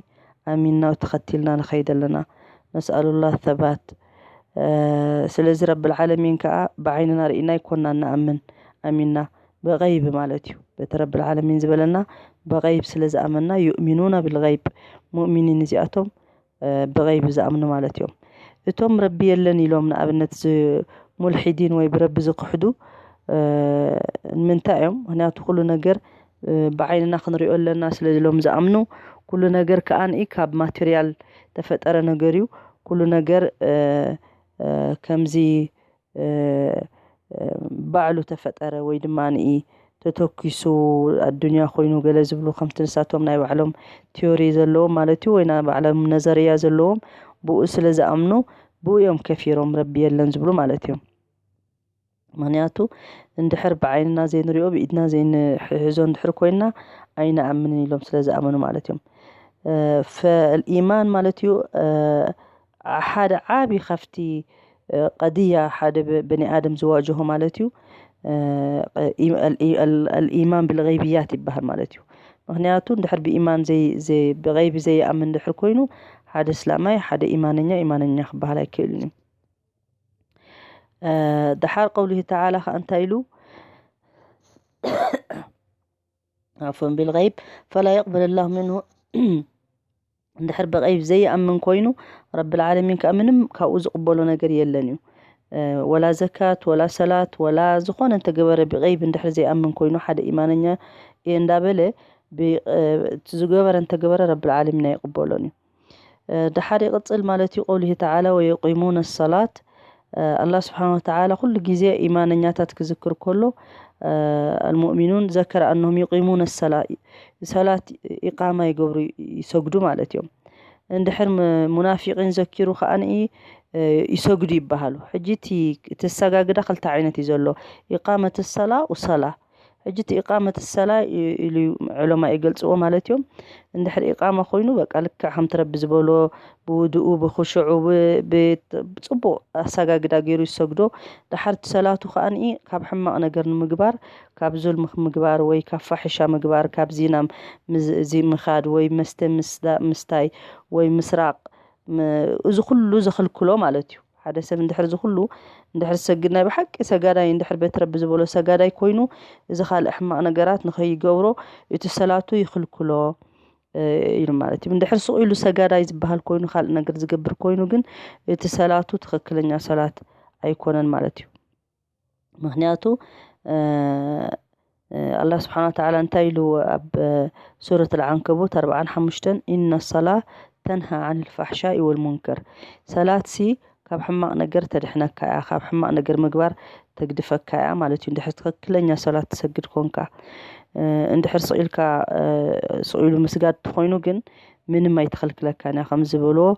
ኣሚንና ተኸቲልና ንኸይድ ኣለና። ነስኣሉላህ ሰባት። ስለዚ ረብል ዓለሚን ከዓ ብዓይንና ርኢና ኣይኮና ንኣምን ኣሚንና ብገይብ ማለት እዩ። በቲ ረብል ዓለሚን ዝበለና ብገይብ ስለ ዝኣመንና ዩእሚኑና ብልገይብ ሙእሚኒን እዚኣቶም ብገይብ ዝኣምኑ ማለት እዮም። እቶም ረቢ የለን ኢሎም ንኣብነት ዝ- ሙልሒዲን ወይ ብረቢ ዝክሕዱ ንምንታይ እዮም? ምክንያቱ ኩሉ ነገር ብዓይንና ክንሪኦ ኣለና ስለ ኢሎም ዝኣምኑ ኩሉ ነገር ከኣ ካብ ማቴርያል ተፈጠረ ነገር እዩ። ኩሉ ነገር ከምዚ ባዕሉ ተፈጠረ ወይ ድማ ተተኪሱ ኣዱንያ ኮይኑ ገለ ዝብሉ ከምቲ ንሳቶም ናይ ባዕሎም ቲዮሪ ዘለዎም ማለት እዩ ወይ ናይ ባዕሎም ነዘርያ ዘለዎም ብኡ ስለ ዝኣምኑ፣ ብኡ እዮም ከፊሮም፣ ረቢ የለን ዝብሉ ማለት እዮም። ምኽንያቱ፣ እንድሕር ብዓይንና ዘይንሪኦ፣ ብኢድና ዘይንሕዞ እንድሕር ኮይንና፣ ኣይንኣምንን ኢሎም ስለ ዝኣመኑ ማለት እዮም። እ፣ ፈልኢማን ማለት እዩ፣ እ፣ ሓደ ዓቢ ካብቲ፣ እ፣ ቀድያ ሓደ ብ-፣ በኒ ኣደም ዝዋጅሆ ማለት እዩ። እ፣ ኢ-፣ ኣል-፣ ኣል-፣ ኣልኢማን ብልገይብያት ይበሃል ማለት እዩ። ምኽንያቱ፣ እንድሕር ብኢማን ዘይ-፣ ዘይ-፣ ብገይቢ ዘይኣምን እንድሕር ኮይኑ፣ ሓደ እስላማይ፣ ሓደ ኢማነኛ፣ ኢማነኛ ክበሃል ኣይክእልን እዩ። እ፣ ደሓር ቀውሊሂ ተዓላ ኸኣ እንታይ ኢሉ? ዓፍወን፣ ቢልገይብ፣ ፈላ የቅበል ላሁ ምንሁ። እንድሕር ብገይብ ዘይኣምን ኮይኑ፣ ረብል ዓለሚን ከኣ ምንም ካብኡ ዝቕበሎ ነገር የለን እዩ። እ፣ ወላ ዘካት፣ ወላ ሰላት፣ ወላ ዝኾነ እንተገበረ ብገይብ እንድሕር ዘይኣምን ኮይኑ፣ ሓደ ኢማነኛ እየ እንዳበለ፣ ብ-፣ እ፣ እቲ ዝገበረ እንተገበረ ረብል ዓለሚን ኣይቕበሎን እዩ። እ፣ ደሓር ይቕጽል ማለት እዩ፣ ቀውሊሂ ተዓላ፣ "ወዩቂሙነ ሰላት።" እ፣ ኣላህ ስብሓነ ወተዓላ ኩሉ ግዜ ኢማነኛታት ክዝክር ከሎ፣ እ፣ ኣልሙእሚኑን ዘከረ ኣነሁም ዩቂሙነ ሰላ፣ ሰላት ኢቃማ ይገብሩ፣ ይሰግዱ ማለት እዮም። እንድሕር ም-፣ ሙናፊቂን ዘኪሩ ከኣኒ፣ እ፣ ይሰግዱ ይበሃሉ። ሕጂ እቲ፣ እቲ ሰጋግዳ ክልተ ዓይነት እዩ ዘሎ። ኢቃመት ሰላ ወሰላ። ሕጂ እቲ ኢቃመት ሰላ ኢ-፣ ኢሉ እዩ ዑለማ ይገልጽዎ ማለት እዮም። እንድሕር ኢቃማ ኮይኑ በቃ ልክዕ ከምቲ ረቢ ዝበሎ ብውድኡ፣ ብኽሽዑ፣ ብ-፣ ብ-፣ ብጽቡቕ ኣሰጋግዳ ገይሩ ይሰግዶ። ደሓር እቲ ሰላቱ ከኣኒ ካብ ሕማቕ ነገር ንምግባር፣ ካብ ዙልሚ ምግባር ወይ ካብ ፋሕሻ ምግባር፣ ካብ ዚና ምዝ-፣ እዚ ምኻድ ወይ መስተ ምስዳ-፣ ምስታይ ወይ ምስራቕ፣ ም-፣ እዚ ኩሉ ዘኽልክሎ ማለት እዩ። ሓደ ሰብ እንድሕር እዚ ኩሉ እንድሕር ዝሰግድ፣ ናይ ብሓቂ ሰጋዳይ እንድሕር ቤት ረቢ ዝበሎ ሰጋዳይ ኮይኑ፣ እዚ ካልእ ሕማቕ ነገራት ንኸይገብሮ እቲ ሰላቱ ይኽልክሎ፣ እ፣ ኢሉ ማለት እዩ። እንድሕር ስቕ ኢሉ ሰጋዳይ ዝበሃል ኮይኑ፣ ካልእ ነገር ዝገብር ኮይኑ ግን፣ እቲ ሰላቱ ትኽክለኛ ሰላት ኣይኮነን ማለት እዩ። ምኽንያቱ፣ እ፣ እ፣ ኣላህ ስብሓነ ወተዓላ እንታይ ኢሉ ኣብ፣ እ፣ ሱረት ኣልዓንከቡት ኣርብዓን ሓሙሽተን፣ "ኢነ ሰላ ተንሃ ዓን ልፋሕሻኢ ወልሙንከር።" ሰላትሲ ካብ ሕማቕ ነገር ተድሕነካ እያ፣ ካብ ሕማቕ ነገር ምግባር ተግድፈካ እያ ማለት እዩ። እንድሕር ትኽክለኛ ሰላት ትሰግድ ኮንካ፣ እ፣ እንድሕር ስቕ ኢልካ፣ እ፣ ስቕ ኢሉ ምስጋድ ተኾይኑ ግን ምንም ኣይትኸልክለካን እያ። ከም ዝበልዎ፣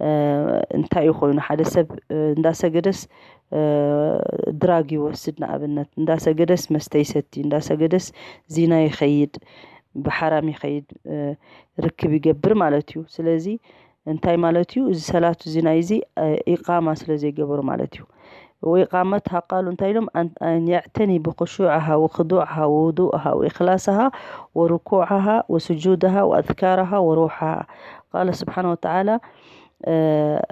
እ፣ እንታይ እዩ ኮይኑ፣ ሓደ ሰብ፣ እ፣ እንዳሰገደስ፣ እ፣ ድራግ ይወስድ፣ ንኣብነት፣ እንዳሰገደስ መስተ ይሰቲ፣ እንዳሰገደስ ዚና ይኸይድ፣ ብሓራም ይኸይድ፣ እ፣ ርክብ ይገብር ማለት እዩ። ስለዚ እንታይ ማለት እዩ? እዚ ሰላቱ እዚ ናይ እዚ፣ እ፣ ኢቃማ ስለ ዘይገበሩ ማለት እዩ። ወኢቃመትሃ ቃሉ እንታይ ኢሎም? ኣን፣ ኣን የዕተኒ ብኹሹዕሃ ወኽዱዕሃ ወውዱእሃ ወኢኽላስሃ ወርኩዕሃ ወስጁድሃ ወኣዝካርሃ ወሩሓሃ። ቃለ ስብሓነ ወተዓላ፣ እ፣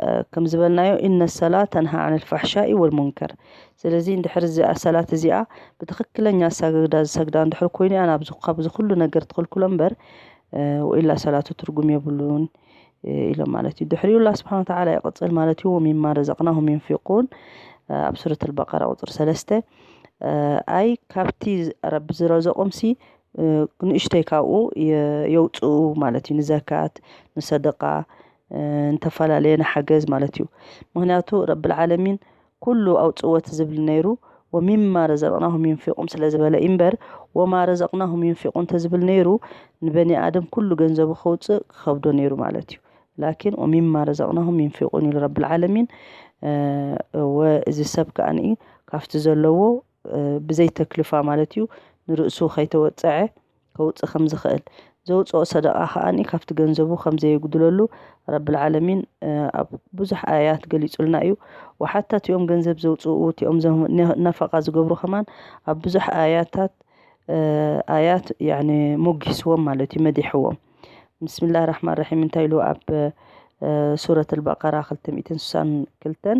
እ፣ ከም ዝበልናዮ፣ "ኢነ ሰላ ተንሃ ዓን ልፋሕሻኢ ወልሙንከር።" ስለዚ እንድሕር እዚኣ ሰላት እዚኣ ብትኽክለኛ ኣሰጋግዳ ዝሰግዳ እንድሕር ኮይኑ እያ፣ ናብዚ፣ ካብዚ ኩሉ ነገር ትኽልክሎ እምበር፣ እ፣ ወኢላ ሰላቱ ትርጉም የብሉን፣ እ፣ ኢሎም ማለት እዩ። ድሕሪኡ ኣላህ ስብሓነ ወተዓላ ይቕጽል ማለት እዩ፣ "ወሚማ ረዘቅናሁም ዩንፊቁን", እ፣ ኣብ ሱረት ኣልበቀራ ቁጽሪ ሰለስተ፣ እ፣ ኣይ ካብቲ ረቢ ዝረዘቆምሲ፣ እ፣ ንእሽተይ ካብኡ የ-፣ የውፅኡ ማለት እዩ፣ ንዘካት፣ ንሰደቃ፣ እ፣ እንተፈላለየ ንሓገዝ ማለት እዩ። ምኽንያቱ ረብል ዓለሚን ኩሉ ኣውፅዎ ተዝብል ነይሩ፣ "ወሚማ ረዘቅናሁም ዩንፊቁን" ስለ ዝበለ እምበር፣ "ወማ ረዘቅናሁም ዩንፊቁን" ተዝብል ነይሩ፣ ንበኒ ኣደም ኩሉ ገንዘቡ ከውፅእ ክኸብዶ ነይሩ ማለት እዩ። ላኪን "ወሚማ ረዘቅናሁም ዩንፊቁን" ኢሉ ረብል ዓለሚን፣ እ፣ ወ-፣ እዚ ሰብ ከኣኒ ካብቲ ዘለዎ፣ እ፣ ብዘይ ተክልፋ ማለት እዩ፣ ንርእሱ ከይተወፀዐ ከውፅእ ከም ዝኽእል፣ ዘውፅኦ ሰደቃ ከኣኒ ካብቲ ገንዘቡ ከም ዘየጉድለሉ ረብል ዓለሚን፣ እ፣ ኣብ ብዙሕ ኣያት ገሊጹልና እዩ። ወሓታ እቲኦም ገንዘብ ዘውፅኡ፣ እቲኦም ዘም-፣ ነ-፣ ነፈቃ ዝገብሩ ከማን ኣብ ብዙሕ ኣያታት፣ እ፣ ኣያት፣ ያኒ፣ ሞጊስዎም ማለት እዩ፣ መዲሕዎም። ብስምላህ ራሕማን ራሒም እንታይ ኢሉ ኣብ፣ እ፣ ሱረት ኣልበቀራ ክልተ ሚእትን ስሳን ክልተን፣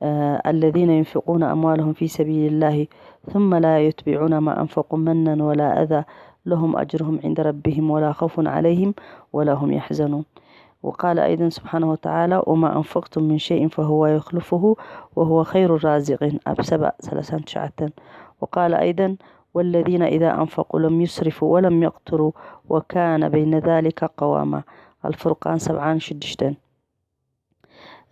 እ፣ "الذين ينفقون أموالهم في سبيل الله ثم لا يتبعون ما أنفقوا منا ولا أذى لهم أجرهم عند ربهم ولا خوف عليهم ولا هم يحزنون." وقال أيضا سبحانه وتعالى: "وما أنفقتم من شيء فهو يخلفه وهو خير الرازقين" ኣብ ሰባእ ሰላሳን ትሽዓተን። وقال أيضا: "والذين إذا أنفقوا لم يسرفوا ولم يقتروا وكان بين ذلك قواما" ኣልፉርቃን ሰብዓን ሽዱሽተን።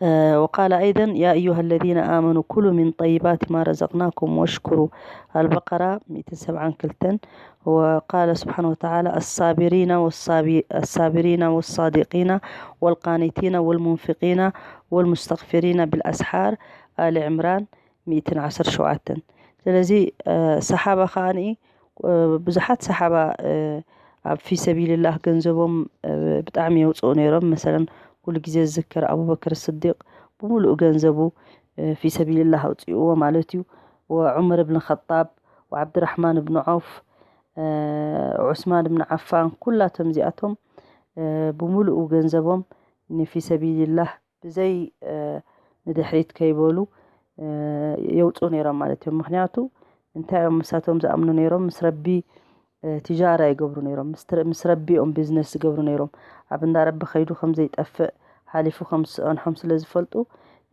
وقال أيضا: يا أيها الذين آمنوا كلوا من طيبات ما رزقناكم واشكروا. البقرة مئتين وسبعة وعشرين. وقال سبحانه وتعالى: الصابرين والصابي-، الصابرين والصادقين والقانتين والمنفقين والمستغفرين بالأسحار. آل عمران مئتين وعشرة شوعتن. ስለዚ ሰሓባ ከዓኒ ብዙሓት ሰሓባ ኣብ ፊ ሰቢልላህ ገንዘቦም ብጣዕሚ የውፅኡ ነይሮም። መሰለን ኩሉ ግዜ ዝዝከር ኣቡበክር ስዲቅ ብምሉእ ገንዘቡ ፊ ሰቢልላህ ኣውፅእዎ ማለት እዩ። ወዑመር እብን ኸጣብ፣ ወዓብድራሕማን እብን ዐውፍ፣ ዑስማን እብን ዓፋን፣ ኩላቶም እዚኣቶም ብምሉእ ገንዘቦም ንፊ ሰቢልላህ ብዘይ ንድሕሪት ከይበሉ የውፅኡ ነይሮም ማለት እዮም። ምክንያቱ እንታይ እዮም ምሳቶም ዝኣምኑ ነይሮም? ምስ ረቢ ትጃራ ይገብሩ ነይሮም። ምስ ረቢ እዮም ቢዝነስ ዝገብሩ ነይሮም። ኣብ እንዳ ረቢ ከይዱ ከም ዘይጠፍእ፣ ሓሊፉ ከም ዝስእንሖም ስለ ዝፈልጡ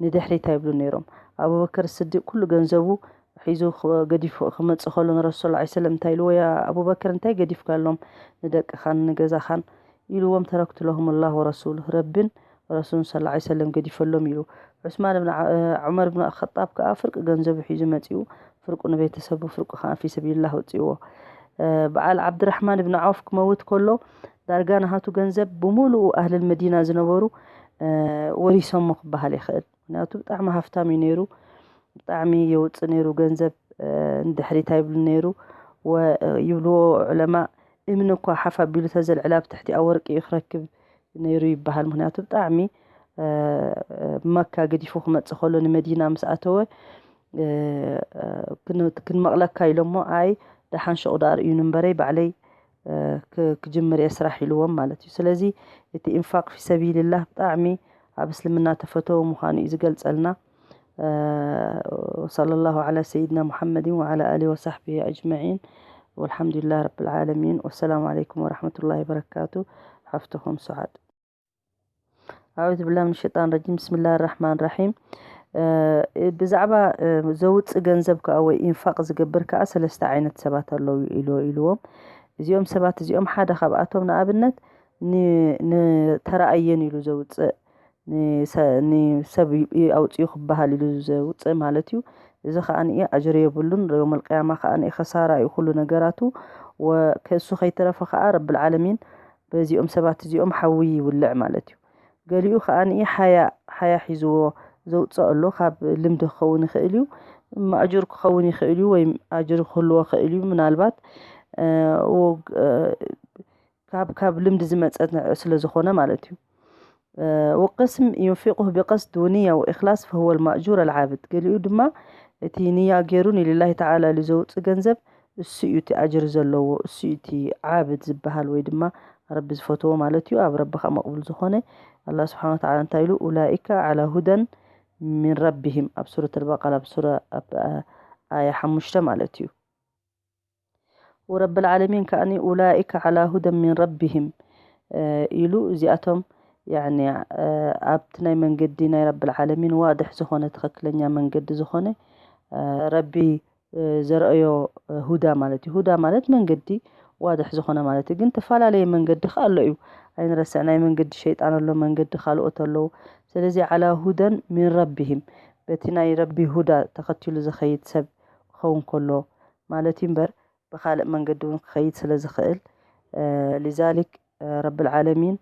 ንድሕሪት ኣይብሉ ነይሮም። ኣቡበከር ስዲቅ ኩሉ ገንዘቡ ሒዙ ገዲፉ ክመፅእ ከሎ ንረሱል ላ ሰለም እንታይ ኢልዎ? ያ ኣቡበከር፣ እንታይ ገዲፍካሎም ንደቅኻን ንገዛኻን ኢልዎም። ተረክቱ ለሁም ላህ ወረሱሉ፣ ረብን ረሱሉን ስለ ላ ሰለም ገዲፈሎም ኢሉ። ዑስማን ብን ዑመር ብን ኸጣብ ከዓ ፍርቂ ገንዘቡ ሒዙ መፂኡ፣ ፍርቁ ንቤተሰቡ፣ ፍርቁ ከዓ ፊ ሰቢልላህ ወፂእዎ። በዓል ዓብድራሕማን ብን ዓውፍ ክመውት ከሎ ዳርጋ ናሃቱ ገንዘብ ብምሉኡ ኣህልል መዲና ዝነበሩ ወሪሶሞ ክበሃል ይኽእል። ምክንያቱ ብጣዕሚ ሃፍታም እዩ ነይሩ። ብጣዕሚ የውፅእ ነይሩ ገንዘብ፣ ንድሕሪት ኣይብሉ ነይሩ። ይብልዎ ዑለማ፣ እምኒ እኳ ሓፍ ኣቢሉ ተዘልዕላ ብትሕቲኣ ወርቂ እዩ ክረክብ ነይሩ ይበሃል። ምክንያቱ ብጣዕሚ መካ ገዲፉ ክመፅእ ከሎ ንመዲና ምስ ኣተወ ክንመቕለካ ኢሎሞ፣ ኣይ ደሓን ሸቑ ደኣ ርእዩኒ እምበረይ ባዕለይ ክጅምር እየ ስራሕ ኢልዎም ማለት እዩ። ስለዚ እቲ ኢንፋቅ ፊ ሰቢልላህ ብጣዕሚ ኣብ እስልምና ተፈተወ ምዃኑ እዩ ዝገልጸልና። وصلى الله على سيدنا محمد وعلى آله وصحبه أجمعين والحمد لله رب العالمين والسلام عليكم ورحمة الله وبركاته. ሓፍትኹም ሱዓድ። أعوذ بالله من الشيطان الرجيم. بسم الله الرحمن الرحيم. ብዛዕባ ዘውፅእ ገንዘብ ከዓ ወይ ኢንፋቅ ዝገብር ከዓ ሰለስተ ዓይነት ሰባት ኣለዉ ኢሉ ኢልዎም። እዚኦም ሰባት እዚኦም ሓደ ካብኣቶም ንኣብነት ንተረኣየን ኢሉ ዘውፅእ፣ ንሰብ ኣውፅኡ ክበሃል ኢሉ ዘውፅእ ማለት እዩ። እዚ ከዓ ንኢ ኣጅሪ የብሉን። ዮም ኣልቅያማ ከዓ ንኢ ከሳራ እዩ ኩሉ ነገራቱ። ከእሱ ከይተረፈ ከዓ ረብልዓለሚን በዚኦም ሰባት እዚኦም ሓዊ ይውልዕ ማለት እዩ። ገሊኡ ከዓ ንኢ ሓያ ሓያ ሒዝዎ ዘውፅእ ኣሎ። ካብ ልምዲ ክኸውን ይኽእል እዩ፣ ማእጁር ክኸውን ይኽእል እዩ፣ ወይ ኣጅሪ ክህልዎ ይኽእል እዩ። ምናልባት ካብ ካብ ልምዲ ዝመፀ ስለ ዝኾነ ማለት እዩ። وقسم ينفقه بقصد ونية وإخلاص فهو المأجور العابد። ገሊኡ ድማ እቲ ንያ ገይሩ ንሊላሂ ተዓላ ኢሉ ዘውፅእ ገንዘብ እሱ እዩ እቲ ኣጅር ዘለዎ፣ እሱ እዩ እቲ ዓብድ ዝበሃል ወይ ድማ ረቢ ዝፈትዎ ማለት እዩ። ኣብ ረቢ ከዓ መቕቡል ዝኾነ ኣላህ ስብሓን ወተዓላ እንታይ ኢሉ? أولئك على هدى من ربهم ኣብ ሱረት ኣልበቀራ ኣብ ሱራ ኣብ ኣያ ሓሙሽተ ማለት እዩ። ወረብል ዓለሚን ከኣኒ ኡላኢከ ዓላ ሁደን ሚን ረቢሂም ኢሉ እዚኣቶም ያኒ ኣብቲ ናይ መንገዲ ናይ ረብል ዓለሚን ዋድሕ ዝኾነ ትኽክለኛ መንገዲ ዝኾነ ረቢ ዘርእዮ ሁዳ ማለት እዩ። ሁዳ ማለት መንገዲ ዋድሕ ዝኾነ ማለት እዩ። ግን ተፈላለየ መንገዲ ከ ኣሎ እዩ። ኣይንረስዕ፣ ናይ መንገዲ ሸይጣን ኣሎ፣ መንገዲ ካልኦት ኣለዉ። ስለዚ ዓላ ሁደን ሚን ረቢሂም በቲ ናይ ረቢ ሁዳ ተኸቲሉ ዝኸይድ ሰብ ክኸውን ከሎ ማለት እዩ እምበር ብኻልእ መንገዲ እውን ክኸይድ ስለ ዝኽእል ሊዛሊክ ረብል ዓለሚን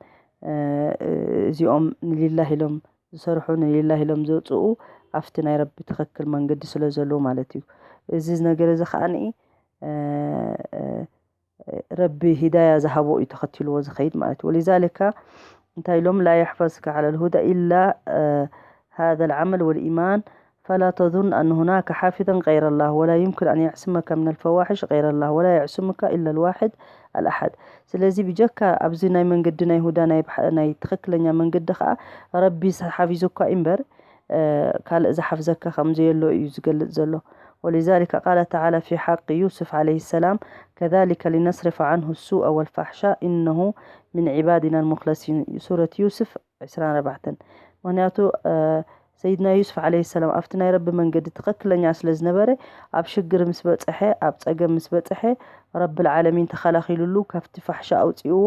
እዚኦም ንሊላህ ኢሎም ዝሰርሑ ንሊላህ ኢሎም ዘውፅኡ ኣብቲ ናይ ረቢ ትኽክል መንገዲ ስለ ዘለዉ ማለት እዩ። እዚ ነገር እዚ ከዓኒ ረቢ ሂዳያ ዝሃቦ እዩ ተኸትልዎ ዝኸይድ ማለት እዩ። ወሊዛሊካ እንታይ ኢሎም ላ የሕፈዝካ ዓላ ልሁዳ ኢላ ሃذا العمل والإيمان فلا تظن أن هناك حافظا غير الله ولا يمكن أن يعصمك من الفواحش غير الله ولا يعصمك إلا الواحد الأحد። ስለዚ ብጀካ ኣብዚ ናይ መንገዲ ናይ ሁዳ ናይ ትኽክለኛ መንገዲ ከዓ ረቢ ሓፊዙካ እምበር ካልእ ዝሓፍዘካ ከም ዘየሎ እዩ ዝገልጽ ዘሎ። ولذلك قال تعالى في حق يوسف عليه السلام كذلك لنصرف عنه السوء والفحشاء إنه من عبادنا المخلصين ሱረት ዩስፍ ዕስራን ኣርባዕተን። ምክንያቱ ሰይድና ዩስፍ ዓለይሂ ሰላም ኣብቲ ናይ ረቢ መንገዲ ትኽክለኛ ስለ ዝነበረ ኣብ ሽግር ምስ በፀሐ ኣብ ፀገም ምስ በፀሐ ረብል ዓለሚን ተኸላኺሉሉ ካብቲ ፋሕሻ ኣውፅእዎ።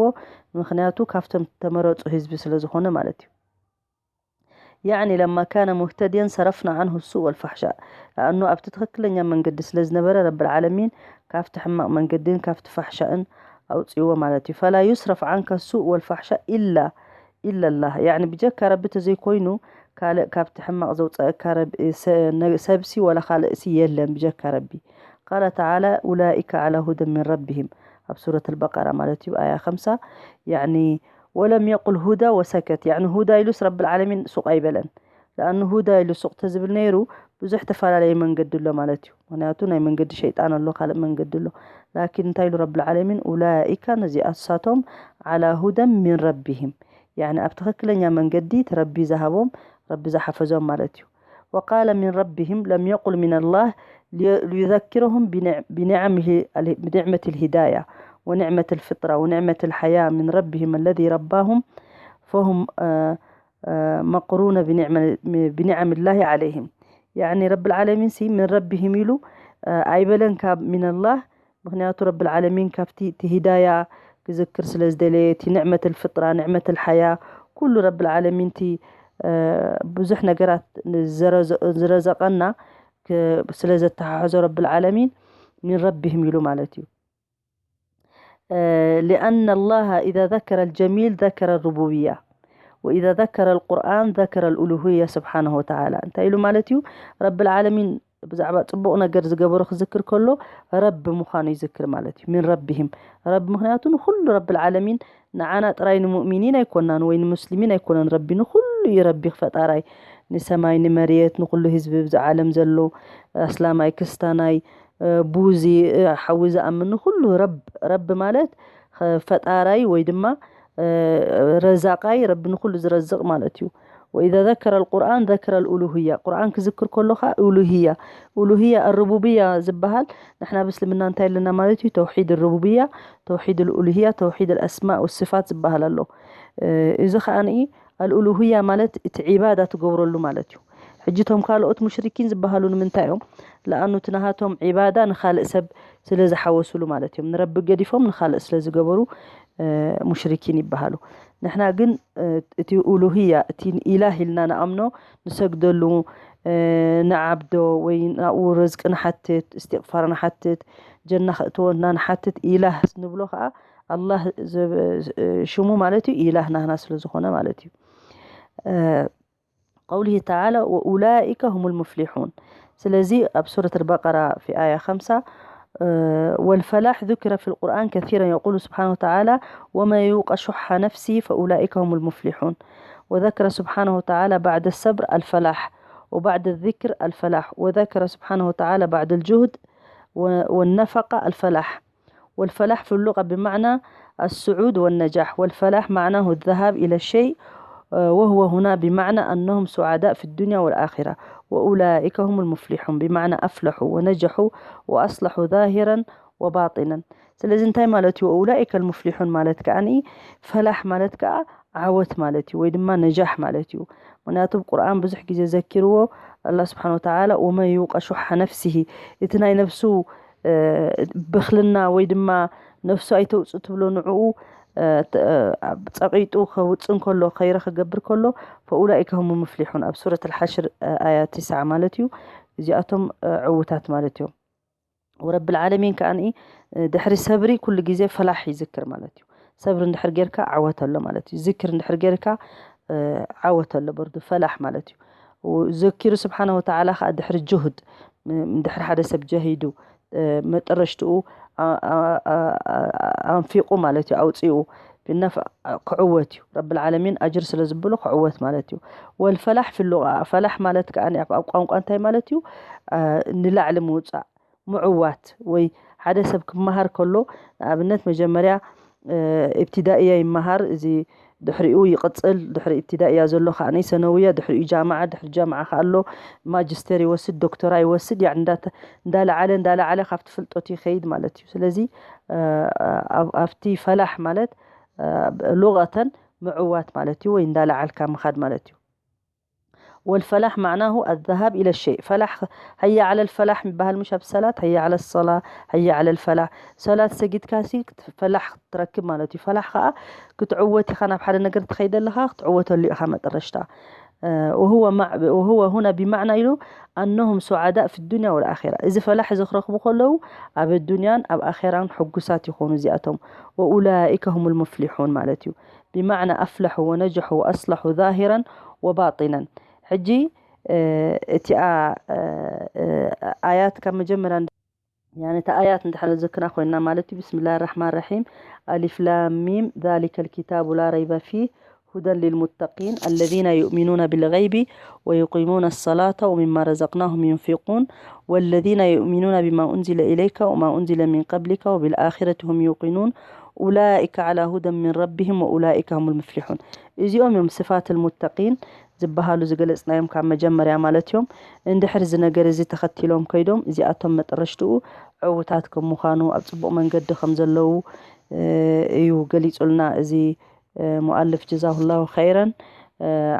ምክንያቱ ካብቶም ተመረፁ ህዝቢ ስለ ዝኾነ ማለት እዩ። يعني لما كان مهتديا صرفنا عنه السوء والفحشاء. لأنه ኣብቲ ትኽክለኛ መንገዲ ስለ ዝነበረ ረብል ዓለሚን ካብቲ ሕማቕ መንገድን ካብቲ ፋሕሻእን ኣውፅዎ ማለት እዩ። فلا يصرف عنك السوء والفحشاء إلا إلا الله. يعني ብጀካ ረቢ ተዘይኮይኑ ካልእ ካብቲ ሕማቕ ዘውፀእካ ረብ- ሰ- ነ- ሰብሲ ወላ ካልእሲ የለን ብጀካ ረቢ። قال تعالى: أولئك على هدى من ربهم. ኣብ ሱረት البقرة ማለት እዩ ኣያ خمسة. يعني ولم يقل هدى وسكت. يعني هدى ኢሉስ ረብል ዓለሚን ሱቕ ኣይበለን። ለኣኑ ሁዳ ኢሉ ሱቕ ተዝብል ነይሩ ብዙሕ ተፈላለየ መንገዲ ኣሎ ማለት እዩ። ምክንያቱ ናይ መንገዲ ሸይጣን ኣሎ፣ ካልእ መንገዲ ኣሎ። ላኪን እንታይ ኢሉ ረብል ዓለሚን? ኡላኢካ፣ ነዚኣሳቶም፣ ዓላ ሁደን ሚን ረቢሂም፣ ያኒ ኣብ ትኽክለኛ መንገዲ እቲ ረቢ ዝሃቦም፣ ረቢ ዝሓፈዞም ማለት እዩ። وقال من ربهم لم يقل من الله لي- ليذكرهم بنع- بنعمه ال- بنعمة الهداية ونعمة الفطرة ونعمة الحياة من ربهم الذي رباهم فهم آه، آه، مقرونة بنعم بنعم الله عليهم. ያኒ ረብል ዓለሚን ሲ ምን ረቢሂም ኢሉ ኣይበለን ካብ ሚነላህ። ምክንያቱ ረብል ዓለሚን ካብቲ እቲ ሂዳያ ክዝክር ስለ ዝደለየ፣ እቲ ንዕመት ልፍጥራ፣ ንዕመት ልሓያ፣ ኩሉ ረብል ዓለሚን እቲ ብዙሕ ነገራት ዝረዘቀና ስለ ዘተሓሕዞ ረብል ዓለሚን ሚን ረቢሂም ኢሉ ማለት እዩ። لأن الله إذا ذكر الجميل ذكر الربوبية، وإذا ذكر القرآن ذكر الألوهية سبحانه وتعالى። እንታይ ኢሉ ማለት እዩ? ረብል ዓለሚን ብዛዕባ ጽቡቕ ነገር ዝገበሩ ክዝክር ከሎ ረቢ ምዃኑ ይዝክር ማለት እዩ። ሚን ረቢሂም፣ ረቢ ምኽንያቱ ንኹሉ ረብል ዓለሚን ንዓና ጥራይ ንሙእሚኒን ኣይኮናን ወይ ንሙስሊሚን ኣይኮነን ረቢ፣ ንኹሉ እዩ ረቢ ፈጣራይ። ንሰማይ ንመሬት ንኹሉ ህዝቢ ብዚ ዓለም ዘሎ ኣስላማይ ክስታናይ ቡዚ ሓዊ ዝኣምን ንኹሉ ረብ ረቢ ማለት ፈጣራይ ወይ ድማ ረዛቃይ ረቢ ንኹሉ ዝረዝቕ ማለት እዩ። وإذا ذكر القرآن ذكر الألوهية، ቁርኣን ክዝክር ከሎ ከዓ ኡሉህያ ኡሉህያ ሩቡብያ ዝበሃል ንሕና ብእስልምና እንታይ ኣለና ማለት እዩ? ተውሒድ ሩቡብያ፣ ተውሒድ ልኡሉህያ፣ ተውሒድ ኣስማእ ወስፋት ዝበሃል ኣሎ። እዚ ከዓ ኣልኡሉህያ ማለት እቲ ዒባዳ ትገብረሉ ማለት እዩ። ሕጂ እቶም ካልኦት ሙሽሪኪን ዝበሃሉ ንምንታይ እዮም? ለኣኑ እቲ ናሃቶም ዒባዳ ንኻልእ ሰብ ስለ ዝሓወሱሉ ማለት እዮም። ንረቢ ገዲፎም ንኻልእ ስለ ዝገበሩ ሙሽሪኪን ይበሃሉ። ንሕና ግን እቲ ኡሉህያ እቲ ኢላህ ኢልና ንኣምኖ፣ ንሰግደሉ፣ ንዓብዶ ወይ ናብኡ ርዝቂ ንሓትት፣ እስትቕፋር ንሓትት፣ ጀና ክእትወና ንሓትት ኢላህ ንብሎ ከዓ ኣላህ ሽሙ ማለት እዩ ኢላህ ናህና ስለ ዝኾነ ማለት እዩ። قوله تعالى وأولئك هم المفلحون። ስለዚ ኣብ ሱረት البقرة في آية خمسة والفلاح ذكر في القرآن كثيرا، يقول سبحانه وتعالى ومن يوق شح نفسه فأولئك هم المفلحون. وذكر سبحانه وتعالى بعد الصبر الفلاح، وبعد الذكر الفلاح، وذكر سبحانه وتعالى بعد الجهد والنفقة الفلاح. والفلاح في اللغة بمعنى السعود والنجاح، والفلاح معناه الذهاب إلى الشيء، وهو هنا بمعنى أنهم سعداء في الدنيا والآخرة، وأولئك هم المفلحون، بمعنى أفلحوا ونجحوا وأصلحوا ظاهرا وباطنا. ስለዚ እንታይ ማለት እዩ? وأولئك المفلحون ማለት ከኣ ፈላሕ ማለት ከኣ ዓወት ማለት እዩ፣ ወይ ድማ ነጃሕ ማለት እዩ። ምክንያቱ ቁርኣን ብዙሕ ግዜ ዘኪርዎ ኣላ ስብሓን ወተዓላ ومن يوق شح نفسه፣ እቲ ናይ ነፍሱ ብኽልና ወይ ድማ ነፍሱ ኣይተውፅእ ትብሎ ንዕኡ ፀቂጡ ከውፅእ እንከሎ፣ ከይረ ክገብር ከሎ فأولئك هم المفلحون ኣብ ሱረት الحشر ኣያ تسعة ማለት እዩ። እዚኣቶም ዕውታት ማለት እዮም። ወረብል ዓለሚን ከኣ ድሕሪ ሰብሪ ኩሉ ግዜ ፈላሕ ይዝክር ማለት እዩ። ሰብሪ እንድሕር ጌርካ ዓወት ኣሎ ማለት እዩ። ዝክር እንድሕር ጌርካ ዓወት ኣሎ በርዱ ፈላሕ ማለት እዩ። ዘኪሩ ስብሓነ ወተዓላ ከዓ ድሕሪ ጅሁድ፣ ድሕሪ ሓደ ሰብ ጀሂዱ መጠረሽትኡ ኣንፊቑ ማለት እዩ፣ ኣውፂኡ ብነፍ ክዕወት እዩ። ረብል ዓለሚን ኣጅር ስለ ዝብሉ ክዕወት ማለት እዩ። ወልፈላሕ ፊሉቃ፣ ፈላሕ ማለት ከዓ ኣብ ቋንቋ እንታይ ማለት እዩ? ንላዕሊ ምውፃእ፣ ምዕዋት ወይ ሓደ ሰብ ክመሃር ከሎ ንኣብነት መጀመርያ ኢብትዳእያ ይመሃር፣ እዚ ድሕሪኡ ይቕፅል፣ ድሕሪ ኢብትዳእያ ዘሎ ከዓ ሰነውያ፣ ድሕሪኡ ጃምዓ፣ ድሕሪ ጃምዓ ከዓ ኣሎ ማጅስተር ይወስድ፣ ዶክተራ ይወስድ፣ ያዕ እንዳለዓለ እንዳለዓለ ካብቲ ፍልጠቱ ይኸይድ ማለት እዩ። ስለዚ ኣብቲ ፈላሕ ማለት ሉቐተን ምዕዋት ማለት እዩ፣ ወይ እንዳለዓልካ ምኻድ ማለት እዩ። والفلاح معناه الذهاب إلى الشيء. ፈላሕ፣ هيا على الفلاح ይበሃል ምሽ ኣብ ሰላት፣ هيا على الصلاة، هيا على الفلاح። ሰላት ሰጊድካ ሲ ፈላሕ ትረክብ ማለት እዩ። ፈላሕ ከዓ ክትዕወት ኢኻ፣ ናብ ሓደ ነገር ትኸይድ ኣለኻ ክትዕወተሉ ኢኻ መጠረሽታ። وهو مع وهو هنا بمعنى ኢሉ أنهم سعداء في الدنيا والآخرة። እዚ ፈላሒ ዝኽረኽቡ ከለዉ ኣብ ዱንያን ኣብ ኣኼራን ሕጉሳት ይኾኑ እዚኣቶም። وأولئك هم المفلحون ማለት እዩ። بمعنى أفلحوا ونجحوا وأصلحوا ظاهرا وباطنا። ሕጂ እቲኣ ኣያት ካብ መጀመርያ يعني تا آيات እንድሕር ዘክና ኮይና ማለት እዩ። بسم الله الرحمن الرحيم. ألف لام ميم. ذلك الكتاب لا ريب فيه هدى للمتقين الذين يؤمنون بالغيب ويقيمون الصلاة ومما رزقناهم ينفقون والذين يؤمنون بما أنزل إليك وما أنزل من قبلك وبالآخرة هم يوقنون أولئك على هدى من ربهم وأولئك هم المفلحون. እዚኦም እዮም صفات المتقين ዝበሃሉ ዝገለጽናዮም ካብ መጀመርያ ማለት እዮም። እንድሕር እዚ ነገር እዚ ተኸቲሎም ከይዶም እዚኣቶም መጠረሽትኡ ዕውታት ከም ምዃኑ ኣብ ጽቡቕ መንገዲ ከም ዘለዉ እዩ ገሊጹልና እዚ ሙኣልፍ ጀዛሁላሁ ኸይረን።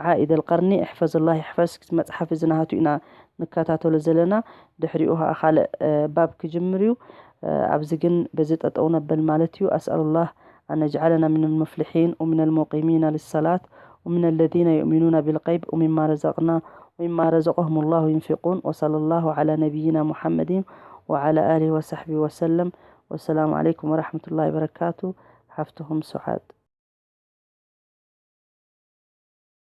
ዓኢድ ኣልቀርኒ እሕፈዙላህ ይሕፈዝ። መጽሓፍ እዚ ናሃቱ ኢና ንከታተሎ ዘለና። ድሕሪኡ ከዓ ካልእ ባብ ክጅምር እዩ። ኣብዚ ግን በዚ ጠጠው ነብል ማለት እዩ። ኣስኣሉላህ أن يجعلنا من المفلحين ومن المقيمين للصلاة ومن الذين يؤمنون بالغيب ومما رزقنا ومما رزقهم الله ينفقون وصلى الله على نبينا محمد وعلى آله وصحبه وسلم والسلام عليكم ورحمة الله وبركاته. حفتهم سعاد.